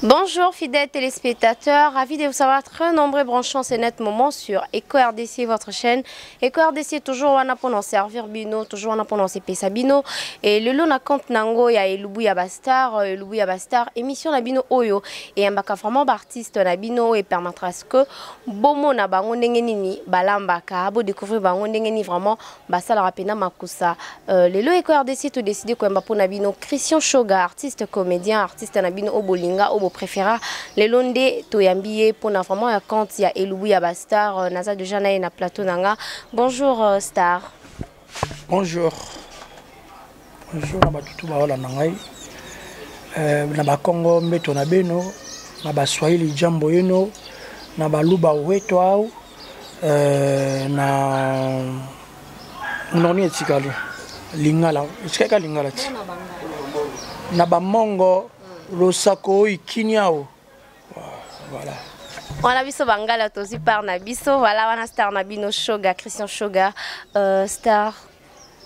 Bonjour fidèles téléspectateurs, ravi de vous savoir très nombreux branchants ce net moment sur Eco RDC, votre chaîne. Eco RDC toujours wana pour nous servir bino, toujours wana pour nous pesa bino. Et le lot na compte nango ya Elubu ya Bastar, Elubu ya Bastar, émission na bino oyo et mbaka vraiment ba artiste na bino et permettra ce que bomo na bango ndenge nini balambaka, bo découvrir bango ndenge nini vraiment basalaka pena makusa. Lelo Eco RDC to décider koyamba pona bino Christian Shoga, artiste comédien, artiste na bino obolinga obo préféra. Lelo nde toyambi ye pona vraiment ya compte ya Elubu ya ba star. Naza déjà na ye na plateau nanga. Bonjour star. Bonjour. Bonjour na batutu ba wala na ngai. Na ba Congo mbeto na beno, na ba Swahili jambo yeno, na ba Luba weto au, na noni etikali lingala etikali lingala ti na ba mongo losako ikiniao. Voilà. Wana biso bangala tozi par na biso. Voilà wana star na bino Shoga, Christian Shoga, star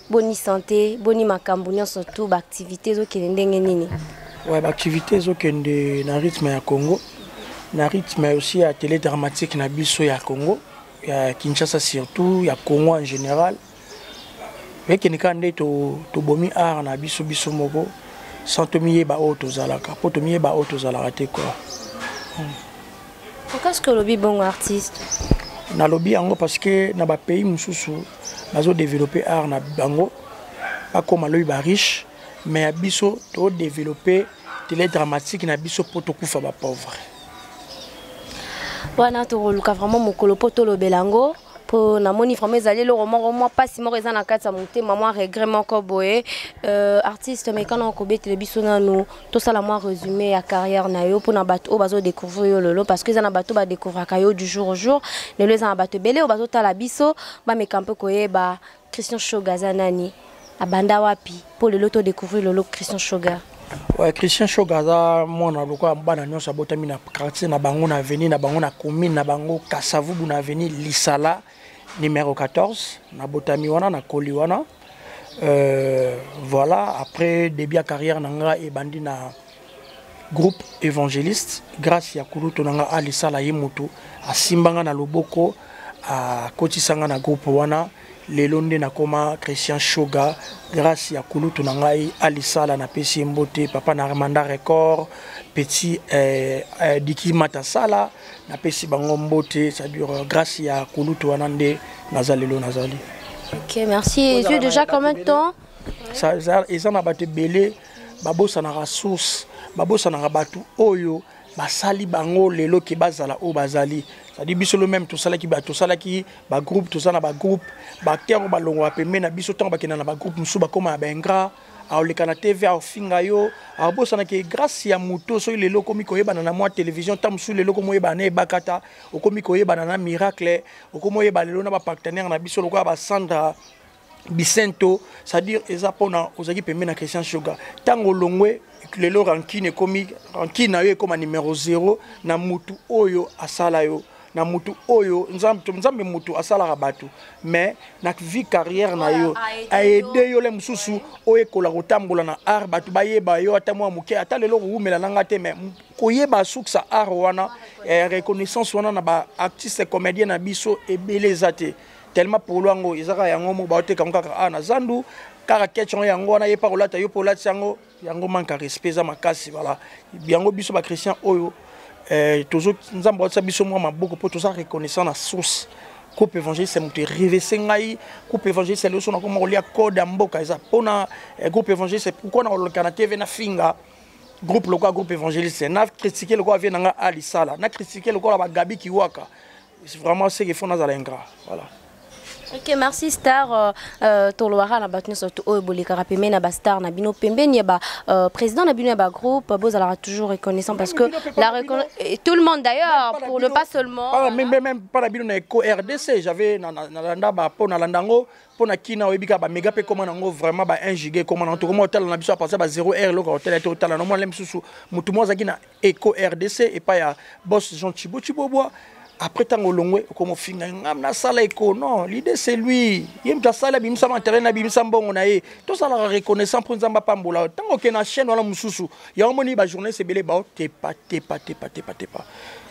boni santé, boni makambo nyonso tout ba activité zo kende ndenge nini? Ouais, ba activité zo kende na rythme ya Congo, na rythme aussi ya télé dramatique na biso ya Congo, ya Kinshasa surtout, ya Congo en général. Ekende kaka nde tobomi art na biso biso moko sans tomiyeba oyo tozalaka, po tomiyeba oyo tozalaka te quoi. Pourquoi est-ce que lobi bon artiste? Na lobi yango parce que na ba pays mosusu bazo développer art na bango, bakoma lobi ba riche, mais ya biso to développer télé dramatique na biso po tokufa ba pauvre. Wana tokoluka vraiment mokolo po tolobela yango. Po namoni vraiment ezali eloko moko mwa mpasi moko eza na kati ya motema, mwa regret moko boye. Artiste, mais kana okobetela biso nanu tosala mwa résumé ya carrière na yo mpona bato oyo bazodécouvrir yo lelo, parce que eza na bato badécouvraka yo du jour au jour. Lelo eza na bato ebele oyo bazotala biso, bameka mpe koyeba Christian Shoga aza nani, abanda wapi, mpo lelo todécouvrir lelo Christian Shoga. Ouais, Christian Shoga aza mwana lokola bana nyonso, abotami na quartier na bango, na avenue na bango, na commune na bango, Kasavubu, na avenue Lisala numéro 14. Nabotami wana, nakoli wana. Voilà, après début ya carrière na nga ebandi na groupe évangéliste, grâce ya kulutu na nga Alisala, ye moto asimbanga na loboko, akotisanga na groupe wana. Lelo nde nakoma Christian Shoga grâce ya kulutu na ngai Alisala. Napesi ye mbote, papa na Armanda Record, petit Diki Matasala, napesi bango mbote. C'est-à-dire grâce ya kulutu wana nde naza lelo nazali. Ok, merci. Et tu déjà combien de temps? Eza na bato ebele babosanaka source, babosanaka bato oyo basali bango lelo ke bazala oyo bazali. C'est-à-dire biso le même tosalaki ba tosalaki ba groupe, toza na ba groupe, ba acteur oyo balongwaka pembeni na biso ntango bakenda na ba groupe mosusu, bakóma ya baingrat, aoleka na TV, aofinga yo, abosanaki grâce ya moto. Soki lelo okomi koyebana na mwa télévision, ntango mosusu lelo okomi oyebana na Ebakata, okomi koyebana na Miracle, okomi oyeba lelo na bapartenaire na biso lokola basandra Bicento, c'est-à-dire eza mpona ozalaki pembeni na Christian Shoga. Ntango olongwe lelo, rancune ekomi, rancune na yo ekóma numéro 0 na mutu oyo asala yo, na mutu oyo Nzambe, Nzambe mutu asalaka bato, mais na vie carrière na yo aide yo le mosusu oyo ekola kotambola na art, bato bayeba yo ata mwa moke, ata lelo kowumela nanga te, mais koyeba sukisa art wana, reconnaissance wana na baartiste comédien na biso ebele eza te. Tellement polo yango ezaka yango moko baoteka yango kaka awa na zandu, kaka ketch yango, yango wana ye mpa kolata, yo mpo olati yango, yango manque ya respect eza makasi. Voilà, yango biso bachrétien oyo tozo Nzambe aotisa biso mwa maboko mpo toza reconnaissant na source. Groupe évangéliste moto erevese ngai, groupe évangéliste lelo so nakoma kolia code ya mboka eza mpona groupe évangéliste. Pourquoi na koleka na TV, na finga groupe lokola groupe évangéliste, na critiquer lokola vie na nga Alisala, na critiquer lokola bagabi Kiwaka? C'est vraiment ce qu'il faut, nazala ingrat. Voilà. Ok, merci star. Tolobaka na bato nyonso oyo bolekaka pembeni na bastar na bino, pembeni ya ba président na bino ya bagroupe, bozalaka toujours reconnaissant parce que la et tout le monde d'ailleurs, pour ne pas seulement pas, même, même pas na bino na Eco RDC. J'avais nalanda ba po nalanda yango mpo na kina oyebi kaka baméga mpe ekóma nango vraiment ba 1 giga ekóma nango. Tokoma otala na biso à partir ba 0 heure, eloko otala te, otala nomona le mosusu motu mo azalaki na Eco RDC epai ya boss Jean Chibo Chibobwa. Après, ntango olongwe, okoma ofinga nga nasala eko. Non, l'idée, c'est lui. Ye moto asali, abimisa matériel, abimisa mbongo na ye. Tozalaka reconnaissant mpo Nzambe apambola. Ntango okende na chaîne wana mosusu, yango moni bajournaliste ebele baotepa tepa tepa tepa tepa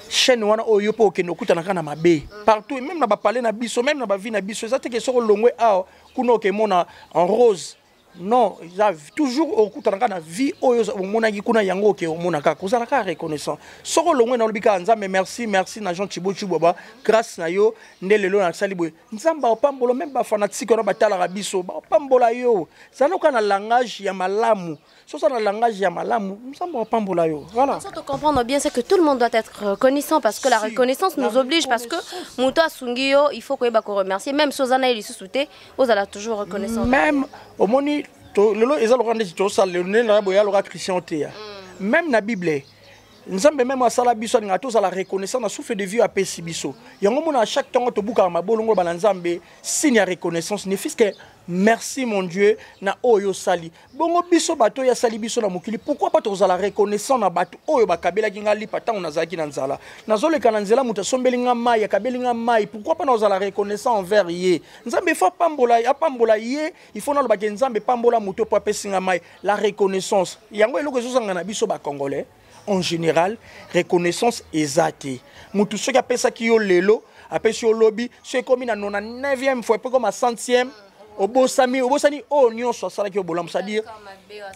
chaîne wana oyo. Yo mpo okende, okutana kaka na mabe partout, même na bapale na biso, même na bavie na biso. Eza teke soki olongwe awa, kuna okemona en rose. Non, eza toujours okutana kaka na vie oyo omonaki kuna. Yango oke omona kaka, kozala kaka reconnaissant. Soki olongwe na olobi kaka: "Nzambe, merci, merci na Jean Chibo Chibwaba, grâce na yo nde lelo nasali boye." Nzambe aopambola. Même bafanatike wana batalaka biso, baopambola yo. Zala kaka na langage ya malamu. Soki oza na langage ya malamu, Nzambe apambola yo. Voilà. Sans te comprendre bien, c'est que tout le monde doit être reconnaissant parce que la Si, reconnaissance la nous oblige, parce que reconnaissance. Moto asungi yo, il faut koyeba ko remercier, même si oza na ye lisusu te, ozala toujours reconnaissant. Même omoni lelo eza lokola ndeti tosala lelo nde na boye, aloka Christian te ya. Même na Bible, Nzambe même asala biso, alingaka tozala reconnaissant na souffle de vie apesi biso. Yango mona, à chaque ntongo tobukaka mabolongo bana Nzambe, signe ya reconnaissance, ne fût-ce que "merci mon Dieu na oyo osali". Bongo biso bato oyo asali biso na mokili, pourquoi pas tozala reconnaissant na bato oyo bakabelaki nga lipa ntango nazalaki na nzala? Nazoleka na nzela, moto asombeli nga mai, akabeli nga mai, pourquoi pas nazala reconnaissant envers ye? Nzambe ifo apambola, apambola ye. Il faut nalobaki: "Nzambe, pambola moto mpo apesi nga mai." La reconnaissance, yango eloko ezozanga na biso bacongolais en général. Reconnaissance eza te. Motu soki apesaki yo lelo, apesi yo lobi, soki ekomi na 99e fois, epe koma 100e, obosami, obosani oyo nyonso asalaki yo bolamu. C'est-à-dire,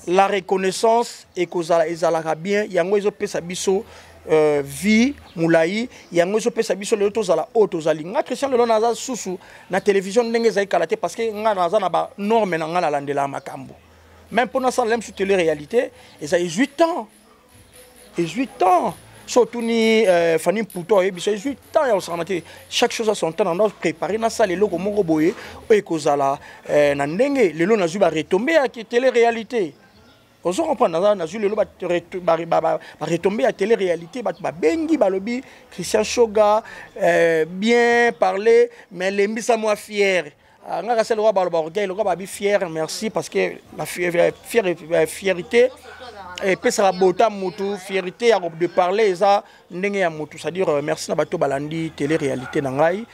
la reconnaissance ekozala, ezalaka bien. Yango ezopesa biso vie molai, yango ezopesa biso lelo tozala oyo tozali. Nga Christian, lelo naza susu na télévision ndenge ezali kala te, parce que nga naza na banorme na nga, nalandelaka makambo. Même mpo nasala lem su télé réalité, ezali 8 ans, 18 ans. So otuni Fani Mputo, oyebi so 18 ans ya kosangana te. Chaque chose a son temps. Nando préparé, nasala eloko moko boye oyo ekozala na ndenge lelo nazwi baretombées ya télé réalité. Ozo comprendre? Naza nazwi lelo baretombées ya télé réalité. Bato babengi, balobi: "Christian Shoga, bien parlé, mais lembisa mwa fier." Ah, nga kasi lokola baloba orgueil, lokola babi fier, merci, parce que la fierté epesaka bota motu, fierté ya de parler eza ndenge ya motu. C'est-à-dire, merci na bato balandi télé réalité na ngai.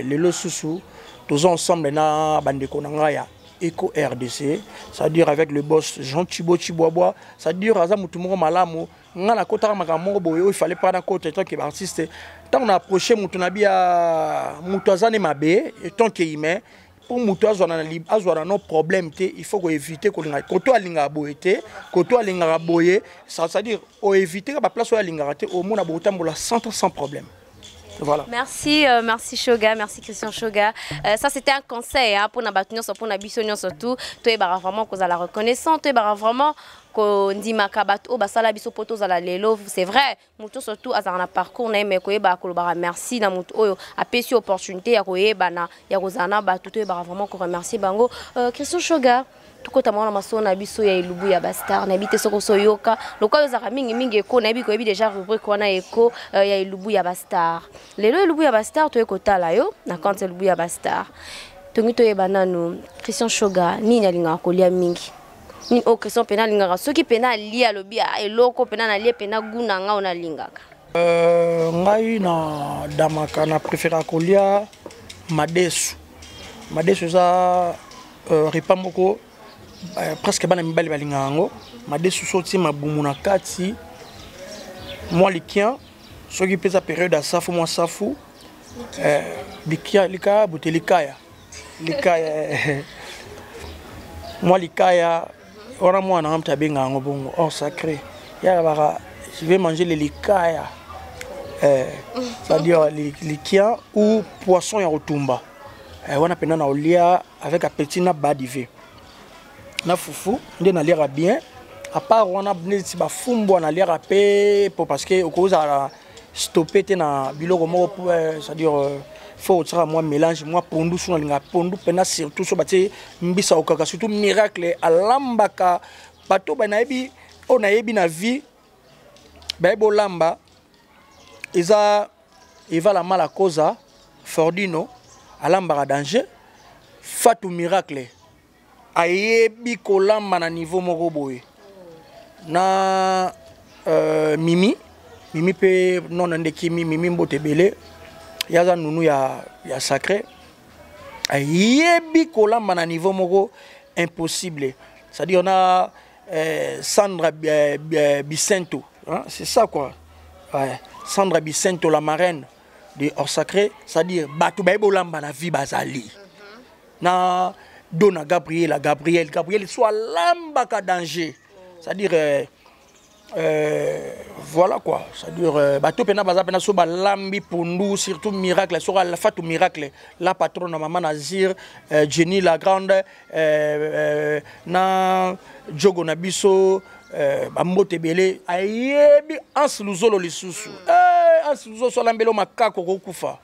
Lelo susu toza ensemble na bandeko na ngai ya Eco RDC, c'est-à-dire avec le boss Jean Thibaut Chibwabwa. C'est-à-dire aza motu moko malamu. Nga nakotaka makambo moko boye oyo ifale mpa nakota tant que baartiste. Ntango na approche motu na bia, moto aza ne mabe tant que humain, mpo moto azwa na no problème te, il faut koéviter kolinga koto alingaka boye te, koto alingaka boye. C'est-à-dire oéviter ka baplace oyo alingaka te, omona bokotambola sans problème. Voilà. Merci, merci Shoga, merci Christian Shoga. Ça c'était un conseil, hein, pour na bato nyonso, pour na biso nyonso tout. Toyebaka vraiment kozala reconnaissant, toyebaka vraiment kondimaka bato oyo basala biso mpo tozala lelo. C'est vrai, moto surtout azalaka na parcours na ye, mais koyebaka kolobaka merci na moto oyo apesi opportunité ya koyebana, ya kozala na bato, toyebaka vraiment koremercier bango. Christian Shoga, tokota mwana masolo na biso ya elubu ya bastar. Nayebi te soki osoyoka lokola ozalaka mingimingi eko, nayebi koyebi déjà rubrique wana eko ya elubu ya bastar. Lelo elubu ya bastar, toye kotala yo na compte elubu ya bastar. Tongi toyeba nanu Christian Shoga, nini alingaka kolia mingi? Nini oyo Christian mpena alingaka? Soki mpena alie, alobi: "Ah, eloko mpena nalie mpena gu na nga oyo nalingaka." Ngai na damaka, na préféra kolia madesu. Madesu eza repas moko presque bana mibali balingaka yango. Madesu, so otie mabumu na kati, mwa likia, soki mpe eza période ya safu, mwa safu, likia, likaya bote, likaya, likaya, mwa likaya wana. Mwana nga moto abengaka yango bongo or sacré yalabaka: "Je vais manger le likaya." C'est-à-dire likia ou poisson ya kotumba wana mpena na olia avec appétit na badive na fufu nde naliaka bien. À part wana, neti bafumbwa naliaka mpe po, parce que okozala stoppe te na biloko moko. C'est-à-dire, faut otiaka mwa mélange, mwa pondu. So nalingaka pondu mpena, surtout so batie mbisa okaka, surtout Miracle alambaka. Bato ba nayebi, oyo nayebi na vie bayebi olamba, eza Evala Mala Koza, Fordino alambaka danger, Fatu Miracle ayebi kolamba na niveau moko boye na Mimi. Mimi mpe nona nde kimi Mimi mbote ebele, ye aza nunu ya sacré, ayebi kolamba na niveau moko impossible. C'est-à-dire on a Sandra Bicento, hein, c'est ça quoi. Ouais. Sandra Bicento, la marraine de Or Sacré, c'est-à-dire bato bayebi olamba na vie bazali. Na Dona Gabriela, Gabriel, Gabriel so alambaka danger. C'est-à-dire voilà quoi, c'est-à-dire bato pena baza pena so balambi pondu, surtout Miracle, so Fatou Miracle, la patronne na maman Nazir, Jenny la grande, na Jogo na biso, bambote ebele, ayebi Anse Luzolo lisusu. Anse Luzolo so alambeli makako kokufa.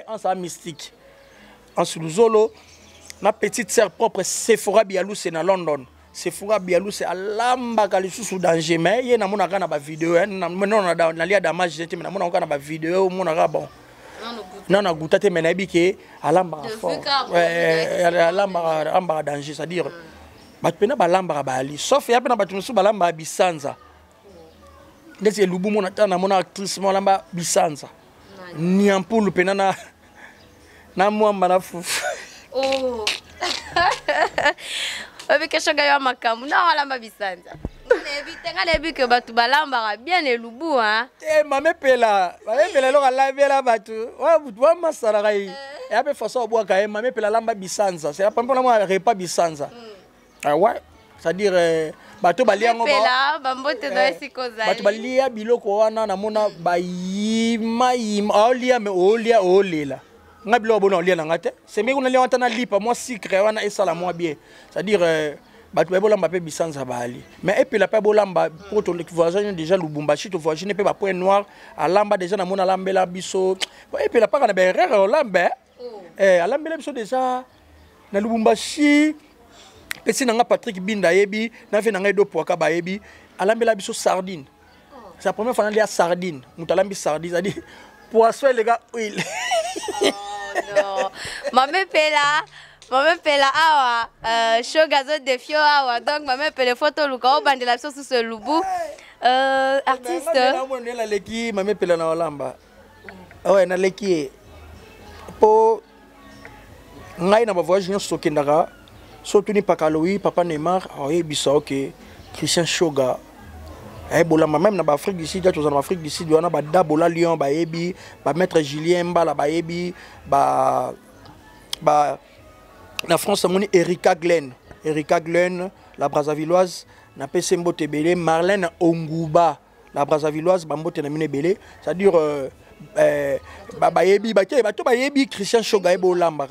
Anse a mystique. Anse Luzolo na petite sœur propre Sephora Bialouse na London. Sephora Bialouse alambaka lisusu danger, mais ye namonaka na ba vidéo, hein, na, non, na, na, na lia damage te, mais namonaka na ba vidéo, omonaka bon. Non, na goûta te, mais nayebi ke alambaka De fort. Vuka, Ouais, bon, alambaka danger, c'est-à-dire bato pena balambaka bali, sauf ya pena bato mosusu balambaka bisanza. Ndeti elubu mona ta na mona actrice mo alamba bisanza. Niampulu pena na mwamba na fufu. Oh. Oyebi ke shoga yo makambo na alamba bisanza. Nayebi te, nga nayebi ke bato balambaka bien elubu, hein. Eh, mame pela, mame pela eloko alambela bato. Wa butu, wa masalaka ye. Ya pe façon abwaka ye, mame pela alamba bisanza. C'est la première fois na repas bisanza. Ah ouais, c'est-à-dire bato balia yango ba- Pela, bambote na esika ozali. Bato balia biloko wana namona bayima yima, aolia me olia olela. Nga biloko bona olia na nga te. C'est mieux kuna lia wana na lipa mwa sucre wana esala mwa bien. C'est-à-dire bato baye bolamba mpe bisanza bali. Mais epela mpe bolamba po to voyage déjà Lubumbashi, to voyage mpe ba point noir, alamba déjà namona alambela biso. Bon, epela paka na ba erreur olamba. Alambela biso déjà na Lubumbashi. Pesi nanga Patrick Binda yebi, na fe nanga Edo Poaka bayebi, alambela biso sardine. C'est la première fois nalia sardine. Mutu alambi sardine, c'est-à-dire poisson les gars huile. Oh non. Mame Pela, Mame Pela awa, shoga zo défio awa. Donc Mame Pela photo luka obandela biso sous ce lubu. Artiste. Mame Pela leki, Mame Pela na olamba. Ouais, na leki. Po ngai na ba voyage nyonso tokendaka, surtout ni Pakaloui, Papa Neymar, oyebisa ok Christian Shoga. Eh, bolamba même na ba Afrique du Sud, toza na Afrique du Sud wana ba Dabola Lyon bayebi, ba Maître Julien Mbala bayebi, ba na France amoni Erika Glenn, Erika Glenn la Brazzavilloise, na pese mbote ebele, Marlène Onguba la Brazzavilloise, ba mbote na mine ebele, c'est-à-dire ba bayebi, ba ke, bato bayebi Christian Shoga e bolamba,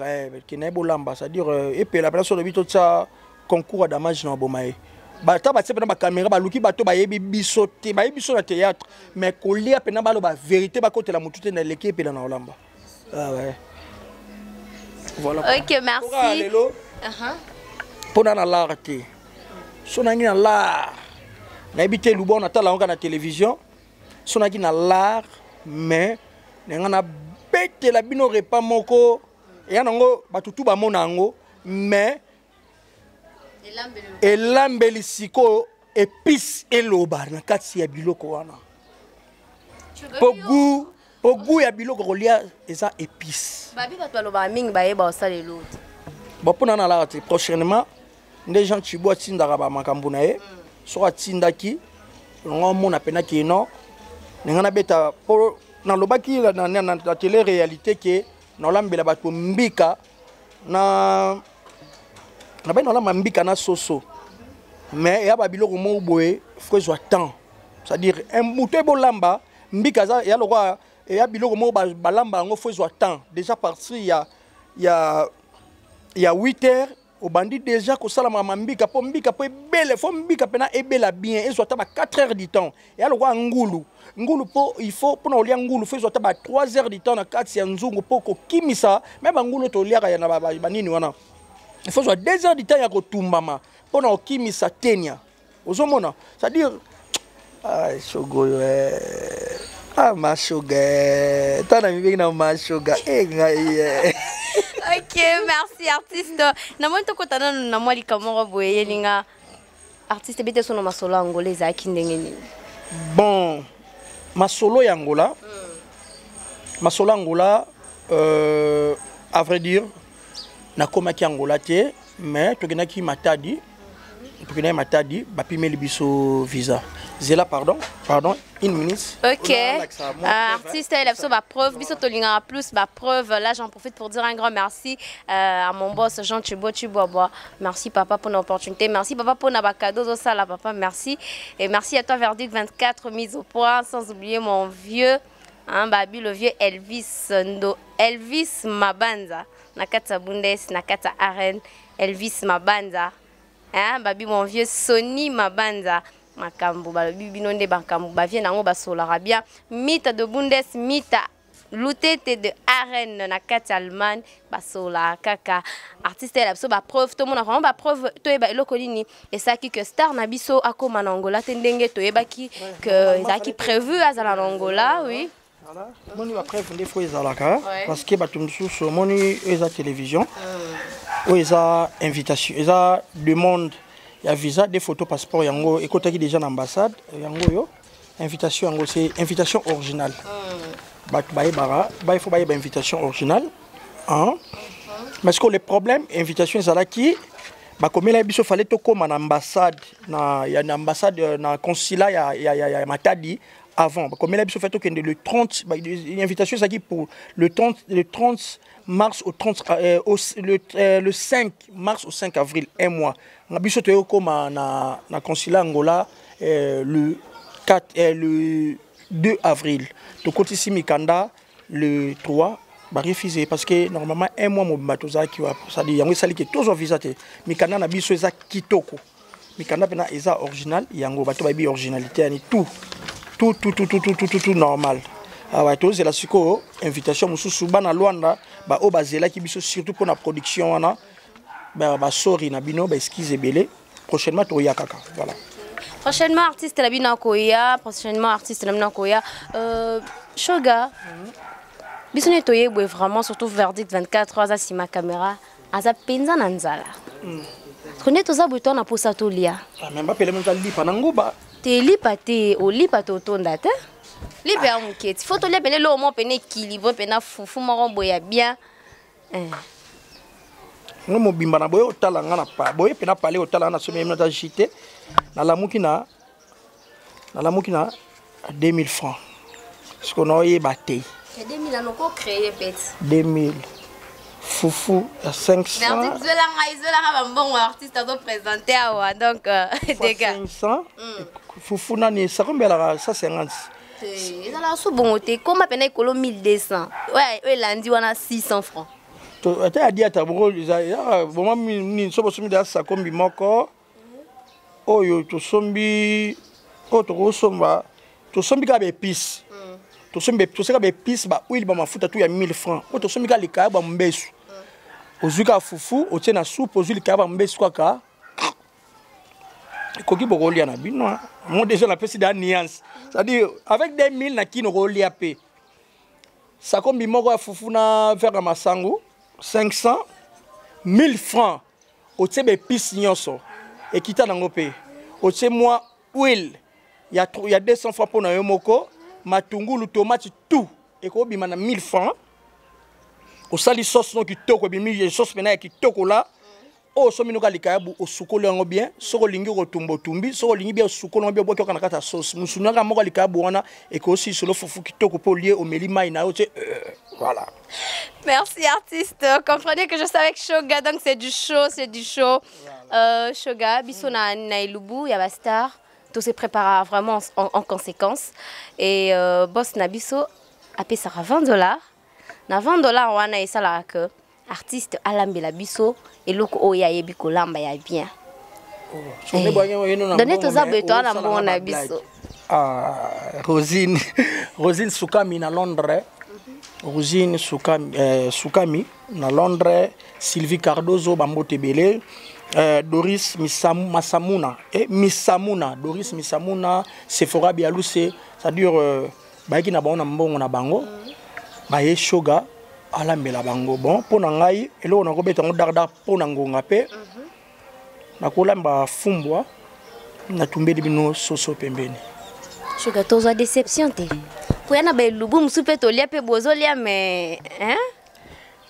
ke na e bolamba, c'est-à-dire epela place oyo lobi totia concours ya damage na boma ye. Ba ta batie pena ba caméra, baluki bato bayebi biso te, bayebi biso na théâtre, mais kolia pena baloba vérité, bakotela motu te na eleki epela na olamba. Ah ouais. Voilà. Ok, merci. Pourquoi lelo? Pona na l'art te. So nangi na l'art. Nayebi te lubo na tala yango na télévision. So nangi na l'art, mais nga na betela bino repas moko eya nango bato tu bamona yango, mais elambeli sikoyo épice eloba na kati ya biloko wana. Po goût ya biloko kolia eza épice. Babi bato balobaka mingi bayeba kosala eloko te. Bon, mpona nalaka te, prochainement nde Jean Chibo atindaka bamakambo na ye. Soki atindaki longo omona mpena ke non, ndenge nabeta po nalobaki na télé réalité ke naolambela bato mbika na bai naolamba mbika na soso, mais eya babiloko moko boye faut ezwa temps, c'est-à-dire un moto ebolamba mbika aza ya lokwa eya biloko moko balamba yango faut ezwa temps déjà partir ya 8 heures obandi déjà kosalama mambika mpo mbika mpo ebele fo mbika mpena ebela bien ezwa ata ba 4 heures du temps. Eya lokwa ngulu, ngulu mpo il faut mpona kolia ngulu fo ezwa ata ba 3 heures du temps na kati ya nzungu mpo kokimisa me bangulu toliaka ya na banini wana, il faut zwa 2 heures du temps ya kotumbama mpona kokimisa tenia ozomona, c'est-à-dire ah, shogoyo ah mashoga tana mibengi na mashoga ngai Ok, merci artiste. Namoni tokota nanu na mwa likambo moko boye eyelinga artiste, ebete sono masolo ya Angola ezalaki ndenge nini? Bon, Masolo ya Angola, masolo Angola, à vrai dire, nakomaki Angola te, mais tokendaki Matadi, tokendaki Matadi, bapimeli biso visa. Zela, pardon, pardon, une minute. Ok. Artiste, il a besoin de preuve. Biso tolinga plus ba preuve. Là, j'en profite pour dire un grand merci à mon boss Jean Chibo Chibobois. Merci papa pour l'opportunité. Merci papa pour na cadeau ça là papa. Merci. Et merci à toi Verdict 24 mise au point, sans oublier mon vieux, hein, babi le vieux Elvis Ndo, Elvis Mabanza. Na kata Bundes, na kata Arène, Elvis Mabanza. Hein, babi mon vieux Sony Mabanza. Makambo balobi bino nde makambo bavie nango basolaka bien. Mita de Bundes, Mita Lutete de Arène na kati Allemagne basola kaka. Artiste la biso ba preuve to mona vraiment ba preuve to yeba eloko nini esaki que star na biso akoma na Angola te ndenge to yebaki que ezaki prévu azala na Angola, oui. Voilà. Moni ba preuve nde fo ezalaka parce que bato mosusu omoni eza télévision oyo eza invitation, eza demande ya visa, des photos passeport yango ekotaki déjà na ambassade yango oyo invitation yango c'est invitation originale. Bato bayebaka, ba il faut bayeba invitation originale, hein? Parce que le problème invitation ezalaki bakomela biso fallait tokóma na ambassade na ya na ambassade na consulat ya Matadi avant. Bakomela biso fallait tokende le 30, ba, invitation ezalaki pour le 30, le 30 mars au 30, au, le 5 mars au 5 avril, un mois. Na biso toyokóma na consulat Angola le 4, le 2 avril. Tokotisi mikanda le 3, ba refusé parce que normalement un mois mobimba tozalaki wapi, c'est-à-dire yango esaliki tozwa visa te. Mikanda na biso eza kitoko, mikanda mpena eza original, yango bato bayebi originalité yani tout tout tout tout tout tout tout tout, tout normal. Awa tozela sikoyo invitation mosusu. Bana Lwanda baoyo bazelaki biso surtout mpona production wana, basori na bino, baexcuse ebele. Prochainement toya kaka, voilà. Prochainement artiste na bino akoya, prochainement artiste na bino akoya. Shoga, biso nde toyebwe vraiment, surtout Verdict 24 aza nsima caméra, aza mpenza na nzala. Parce que toza boye, to na posa tolia. Ah, mais bapele moto alipa na nguba. Te, lipa te, olipa te, otonda te. Lipa ya moke ti fo tolia pene eloko moko pene équilibré pena, fufu moko boye ya bien. Eh. Ngo mobimba na boye otala nga na pa boye mpe na pale otala nga na somi na jite, nalamuki na 2000 francs siko naoyeba te. Ya 2000 anoko créer peti. 2000 fufu ya 500. Verdict, zwelanga, zwelanga bambongo artiste azoprésente awa, donc dégâts. 500 fufu nani sakombelaka 150. Ezalaka so bongo te, koma pena ekolo 1200 oyo elandi wana 600 francs. Ata ya diata boko vraiment nini so bosombi deya sakombi moko oyo tosombi, oyo tokosomba, tosombi kaka baépice, tosombi, toseka baépice, bahuile, bamafuta tu ya 1000 francs oyo tosombi kaka likaya bambesu. Ozwi kaka fufu, otie na soupe, ozwi likaya bambesu kaka ekoki bokolia na bino. Mo déjà napesi da nuance, c'est-à-dire avec 2000 na kino kolia mpe sakombi moko ya fufu na verre ya masango 500, 1000 francs. Otie baépice nyonso ekita nango mpe otie mwa huile ya 200 francs mpo na yo moko, matungulu, tomate, tout ekobima na 1000 francs. Osali sauce no kitoko, ebimi sauce mpena ya kitoko la oyo osomi noka likayabu, osukoli yango bien. Soki olingi kotumba, otumbi. Soki olingi bien, osukoli yango bien, obwaki yoka na kati ya sauce mosuni kaka moko ya likayabu wana, ekosisolo fufu kitoko mpo olie, omeli mai na yo te, voilà. Merci artiste. Comprenez que je suis avec Shoga, donc c'est du show, c'est du show. Voilà. Shoga, biso na elubu, ya ba star, tout se prépare vraiment en conséquence. Et boss na biso apesaka 20 dollars. Na 20 dollars wana esalaka que artiste alambela biso eloko oyo ayebi kolamba ya bien. Done toza boye, toa na mbongo na biso. Ah, Rosine, Rosine Sukami na Londres. Rosine Sukami, Sukami na Londres, Sylvie Cardozo, bambote ebele. Doris Misamu, Masamuna, eh, Misamuna, Doris Misamuna, Sephora Bialouse, c'est-à-dire bayaki na bango na mbongo na bango, baye Shoga alambela bango. Bon, mpo na ngai eloko nakobeta yango dardar mpo na ngonga mpe nakolamba fumbwa, natumbeli bino soso pembeni. Sugar, tozwa déception te koya na baelubu mosusu mpe tolia mpe bozolia mais hein?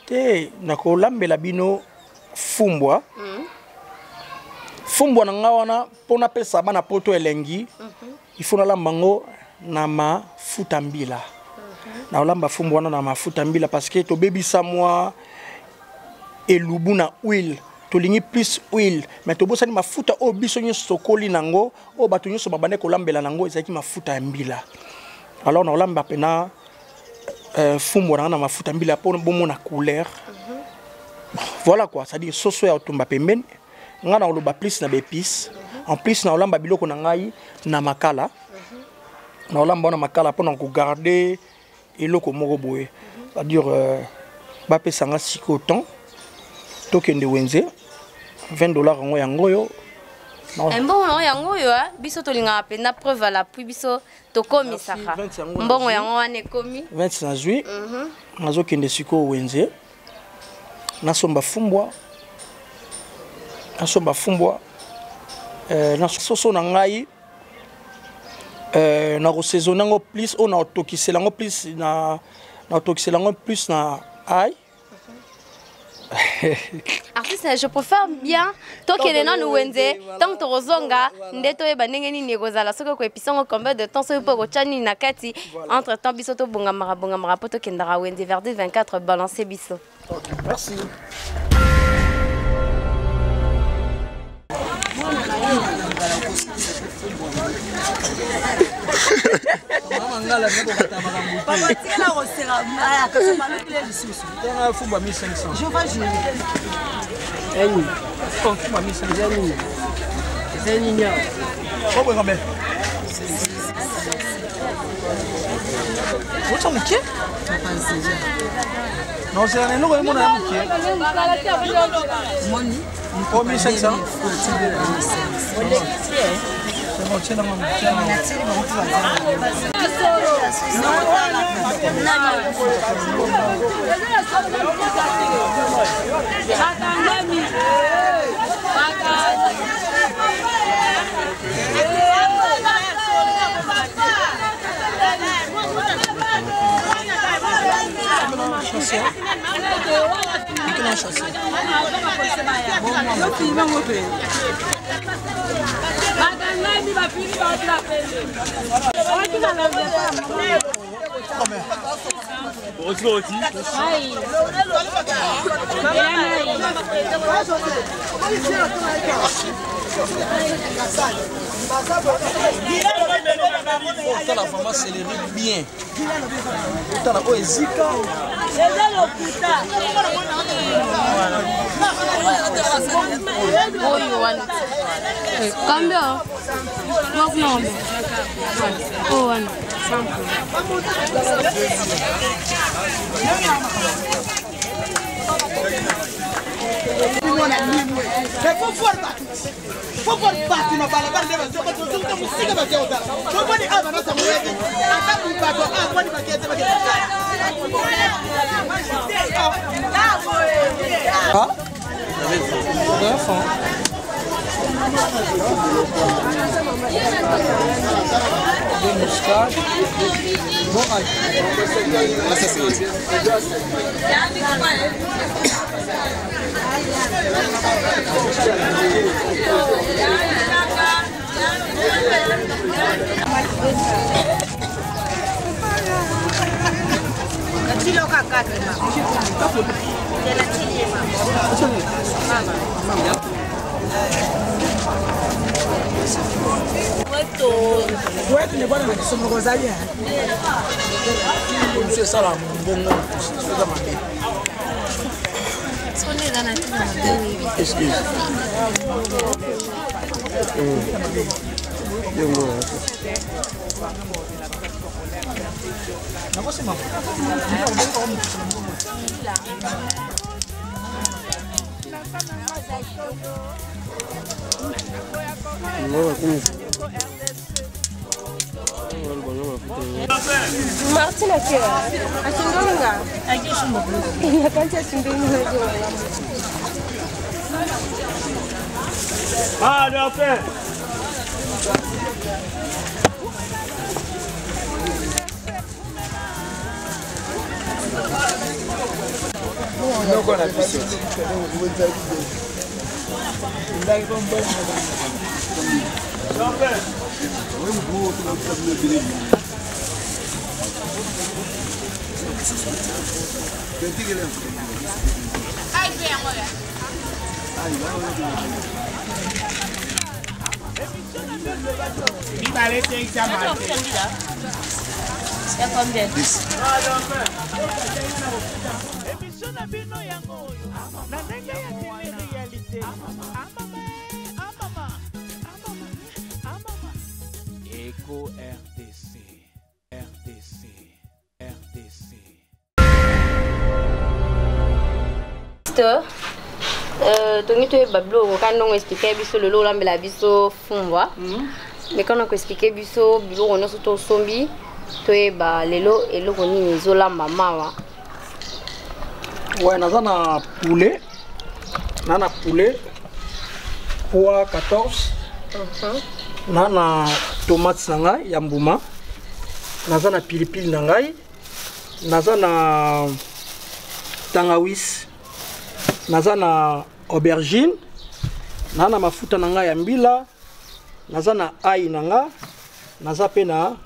Te, nakolambela bino fumbwa. Fumbwa na nga wana, mpo napesa bana poto elengi, il faut nalamba yango na mafuta mbila. Nakolamba fumbwa wana na mafuta mbila parce que tobebisa mwa elubu na huile. Tolingi plus huile, mais tobosani mafuta oyo biso nyonso tokoli nango, oyo bato nyonso babandaki kolambela nango, ezalaki mafuta ya mbila. Alors nakolamba mpena fumbwa na nga na mafuta mbila mpo bomona couleur. Voilà quoi, c'est-à-dire soso ya kotumba pembeni, nga na koloba plus na baépice. En plus na kolamba biloko na ngai na makala, na kolamba wana makala mpona kogarde eloko moko boye. C'est-à-dire bapesa nga sikoyo temps, tokende wenze. 20 $ yango, yango oyo. Mbongo nango yango oyo. Biso tolingaka mpenza preuve à l'appui. Biso tokomisaka mbongo yango wana ekomi. 20 nazwi, nazokende sikoyo wenze, nasomba fumbwa, nasomba fumbwa na soso na ngai. Nakosaisonne yango plus oyo nakotokisela yango plus na nakotokisela yango plus na ail. Artiste, je préfère bien tokende nanu wenze. Ntango tokozonga nde toyeba ndenge nini ekozala, soki okoepisa yango combien de temps, soki mpo okotya nini na kati. Entre temps biso tobongamaka bongamaka mpo tokendaka wenze. Verdi 24, balance biso. Okay, merci. Papa, tikela koseka kasi malokile lisusu. Fumbwa 1500. Je vais gérer. Nini? Fumbwa 1500 eza nini? Eza nini awa? Oboye combien? Otya moke? Nozela na eloko emona ya moke. Moni. O 1500. C'est bon, tiens, tiens. Natili bango mpe baza. Otala vraiment céleri bien, otala oyo ezika. Eza lokuta. Oyo wana combien? Wakuna combien oyo wana? Mais faut voir bato, faut voir bato na balabala nde bazozonga mosika, bakia kotala. Tomoni awa banasango yete ata bato awa moni bakete bakete. Ah, enfant. Deux muscades. Bon, ail. Ça, c'est Natiloka kati mama. Natili mama. Mama. Wetu ne bwana na kisomo kozali. Mosu esala mbongo eza mabe. Excuse. Yango. Nakosema. Ngo bakumisa. Martin akira ashindonga yakanti ashindonga. Ah, de fait. Noko na biso. Ya combien? Emission na bino yango oyo na ndenge ya tele-réalité. Amama, amama, amama, amama. Eco RDC, RDC, RDC. Tongi toyeba biloko kaka ndongo explike biso lelo olambela biso fumbwa, mais kana koexplike biso biloko nyonso tosombi, toyeba lelo eloko nini ezolamba mawa. Ouais, naza na poulet, na poulet poids 14, na tomate na ngai ya mbuma, naza na pilipili na ngai, naza na tangawisi, naza na aubergine, na mafuta na ngai ya mbila, naza na ai na nga, naza mpe na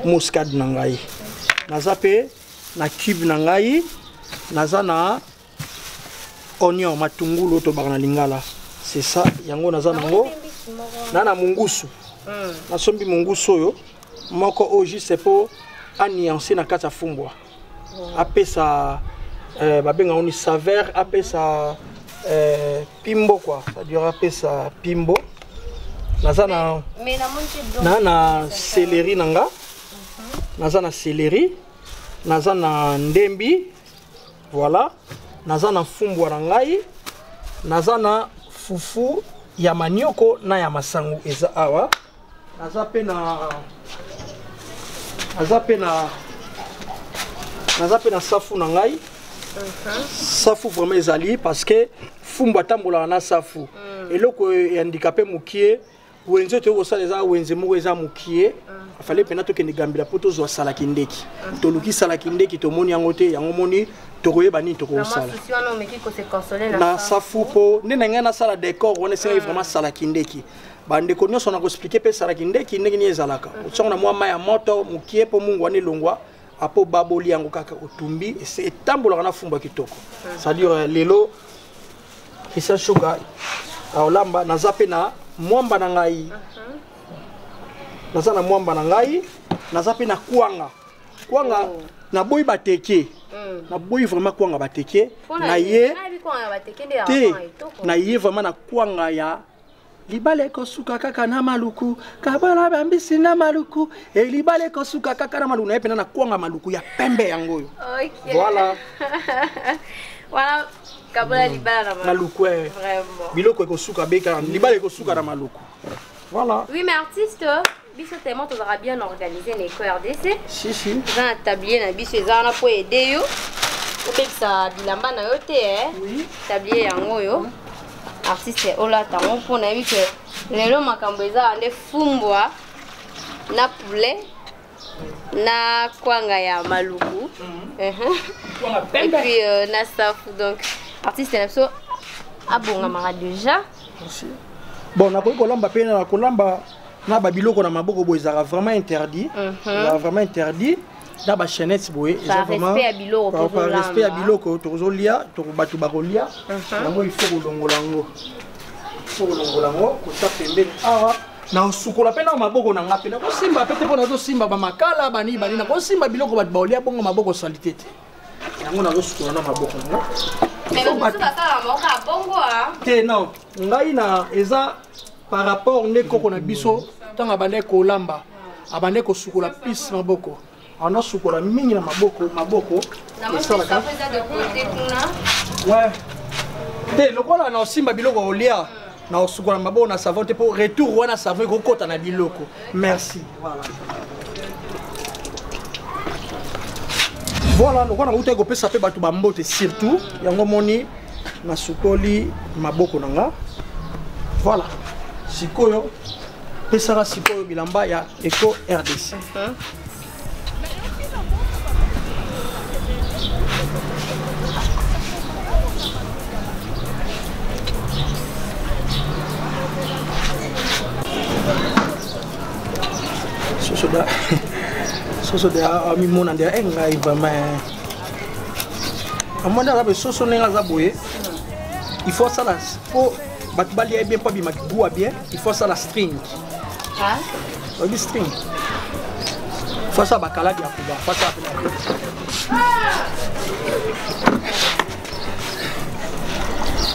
muscade na ngai, naza mpe na cube na ngai, naza na oignon, matungulu oyo tobaka na lingala. C'est ça, yango naza nango. Na mungusu, nasombi mungusu oyo moko oyo juste mpo anuance na kati ya fumbwa, apesa babenga ngo ni saveur, apesa pimbo quoi, c'est-à-dire apesa pimbo. Naza na Mais namoni te biloko. Na céleri na nga, naza na céleri, naza na ndembi, voilà, naza na fumbwa na ngai, naza na fufu ya manioko na ya masangu eza awa, naza mpe na safu na ngai. Safu vraiment ezali parce que fumbwa atambolaka na safu. Eloko ya handicapé mokie, wenze oyo toyei kosala eza wenze moko eza mokie. Afale mpena tokende Gambela mpo tozwa salaki ndeki. Toluki salaki ndeki, tomoni yango te. Yango moni tokoyeba nini tokosala. Souci wana omeki kose consoler na na safu, mpo nde na ngai nasala décor wana esengaki vraiment salaki ndeki. Bandeko nyonso na koexpliquer mpe salaki ndeki ndenge nini ezalaka. Otiango na mwa mai ya moto mokie mpo mungu wana elongwa, apo baboli yango kaka, otumbi, etambolaka na fumbwa kitoko. C'est-à-dire lelo Christian Shuga aolamba. Naza mpe na mwamba na ngai, naza na mwamba na ngai, naza mpe na kwanga. Kwanga naboyi bateke, naboyi vraiment kwanga bateke na ye te. Na ye vraiment na kwanga ya libala ekosuka kaka na maluku, kabala bambisi na maluku e, libala ekosuka kaka na maluku. Na ye mpena na kwanga maluku ya pembe yango oyo. Voilà. Wana kabola libala na maluku eh. Vraiment. Biloko ekosuka beka, libala ekosuka na maluku, voilà. Oui, mais artiste, biso tellement tozalaka bien organisé na Eco RDC. Si si. Eza na tablier na biso, eza wana mpo ede yo obebisa bilamba na yo te eh. Tablier yango oyo, artiste, olata yango mpo nayebi ke lelo makambo eza nde fumbwa na poulet na kwanga ya maluku et puis na safu. Donc artiste na biso abongamaka déjà. Merci. Bon, nakoki kolamba mpe na kolamba na babiloko na maboko boye ezalaka vraiment interdit, ezalaka vraiment interdit na bachaînette boye. Eza Par vraiment respect ya biloko par respect ya tozolamba. Biloko tozolia, bato bakolia yango, il faut kolongola yango, il faut kolongola yango, kotia pembeni awa. Na osukola mpe na maboko na nga mpe nakosimba mpe te, mpo nazosimba bamakala bani bani, nakosimba biloko bato baolia bongo, maboko saleté te. Yango nazosukola na maboko na nga. Mais Faut bamosusu basalaka moko ya bongo a. Te, non, ngai na eza par rapport nde koko na biso, ntango abandaki kolamba, abandaki kosukola pise maboko, anasukola mingi na maboko, maboko Namoni esalaka. safu eza de côté kuna. Ouais, te, lokola na osimba biloko kolia, na osukola maboko na savon te, mpo retour wana savon ekokɔta na biloko. Merci. Voilà, lokola nautaki kopesa mpe bato bambote surtout, yango moni nasukoli maboko na nga. Voilà, sikoyo pesaka sikoyo bilamba ya Eco RDC. Soso de amimona nde eh, ngai vraiment eh. Amoni aza be soso ndenge aza boye, il faut asala po bato balia ye bien, mpo abima goût ya bien, il faut asala string. Oyebi string? Faut asala bakaladi ya kuba, faut asala pena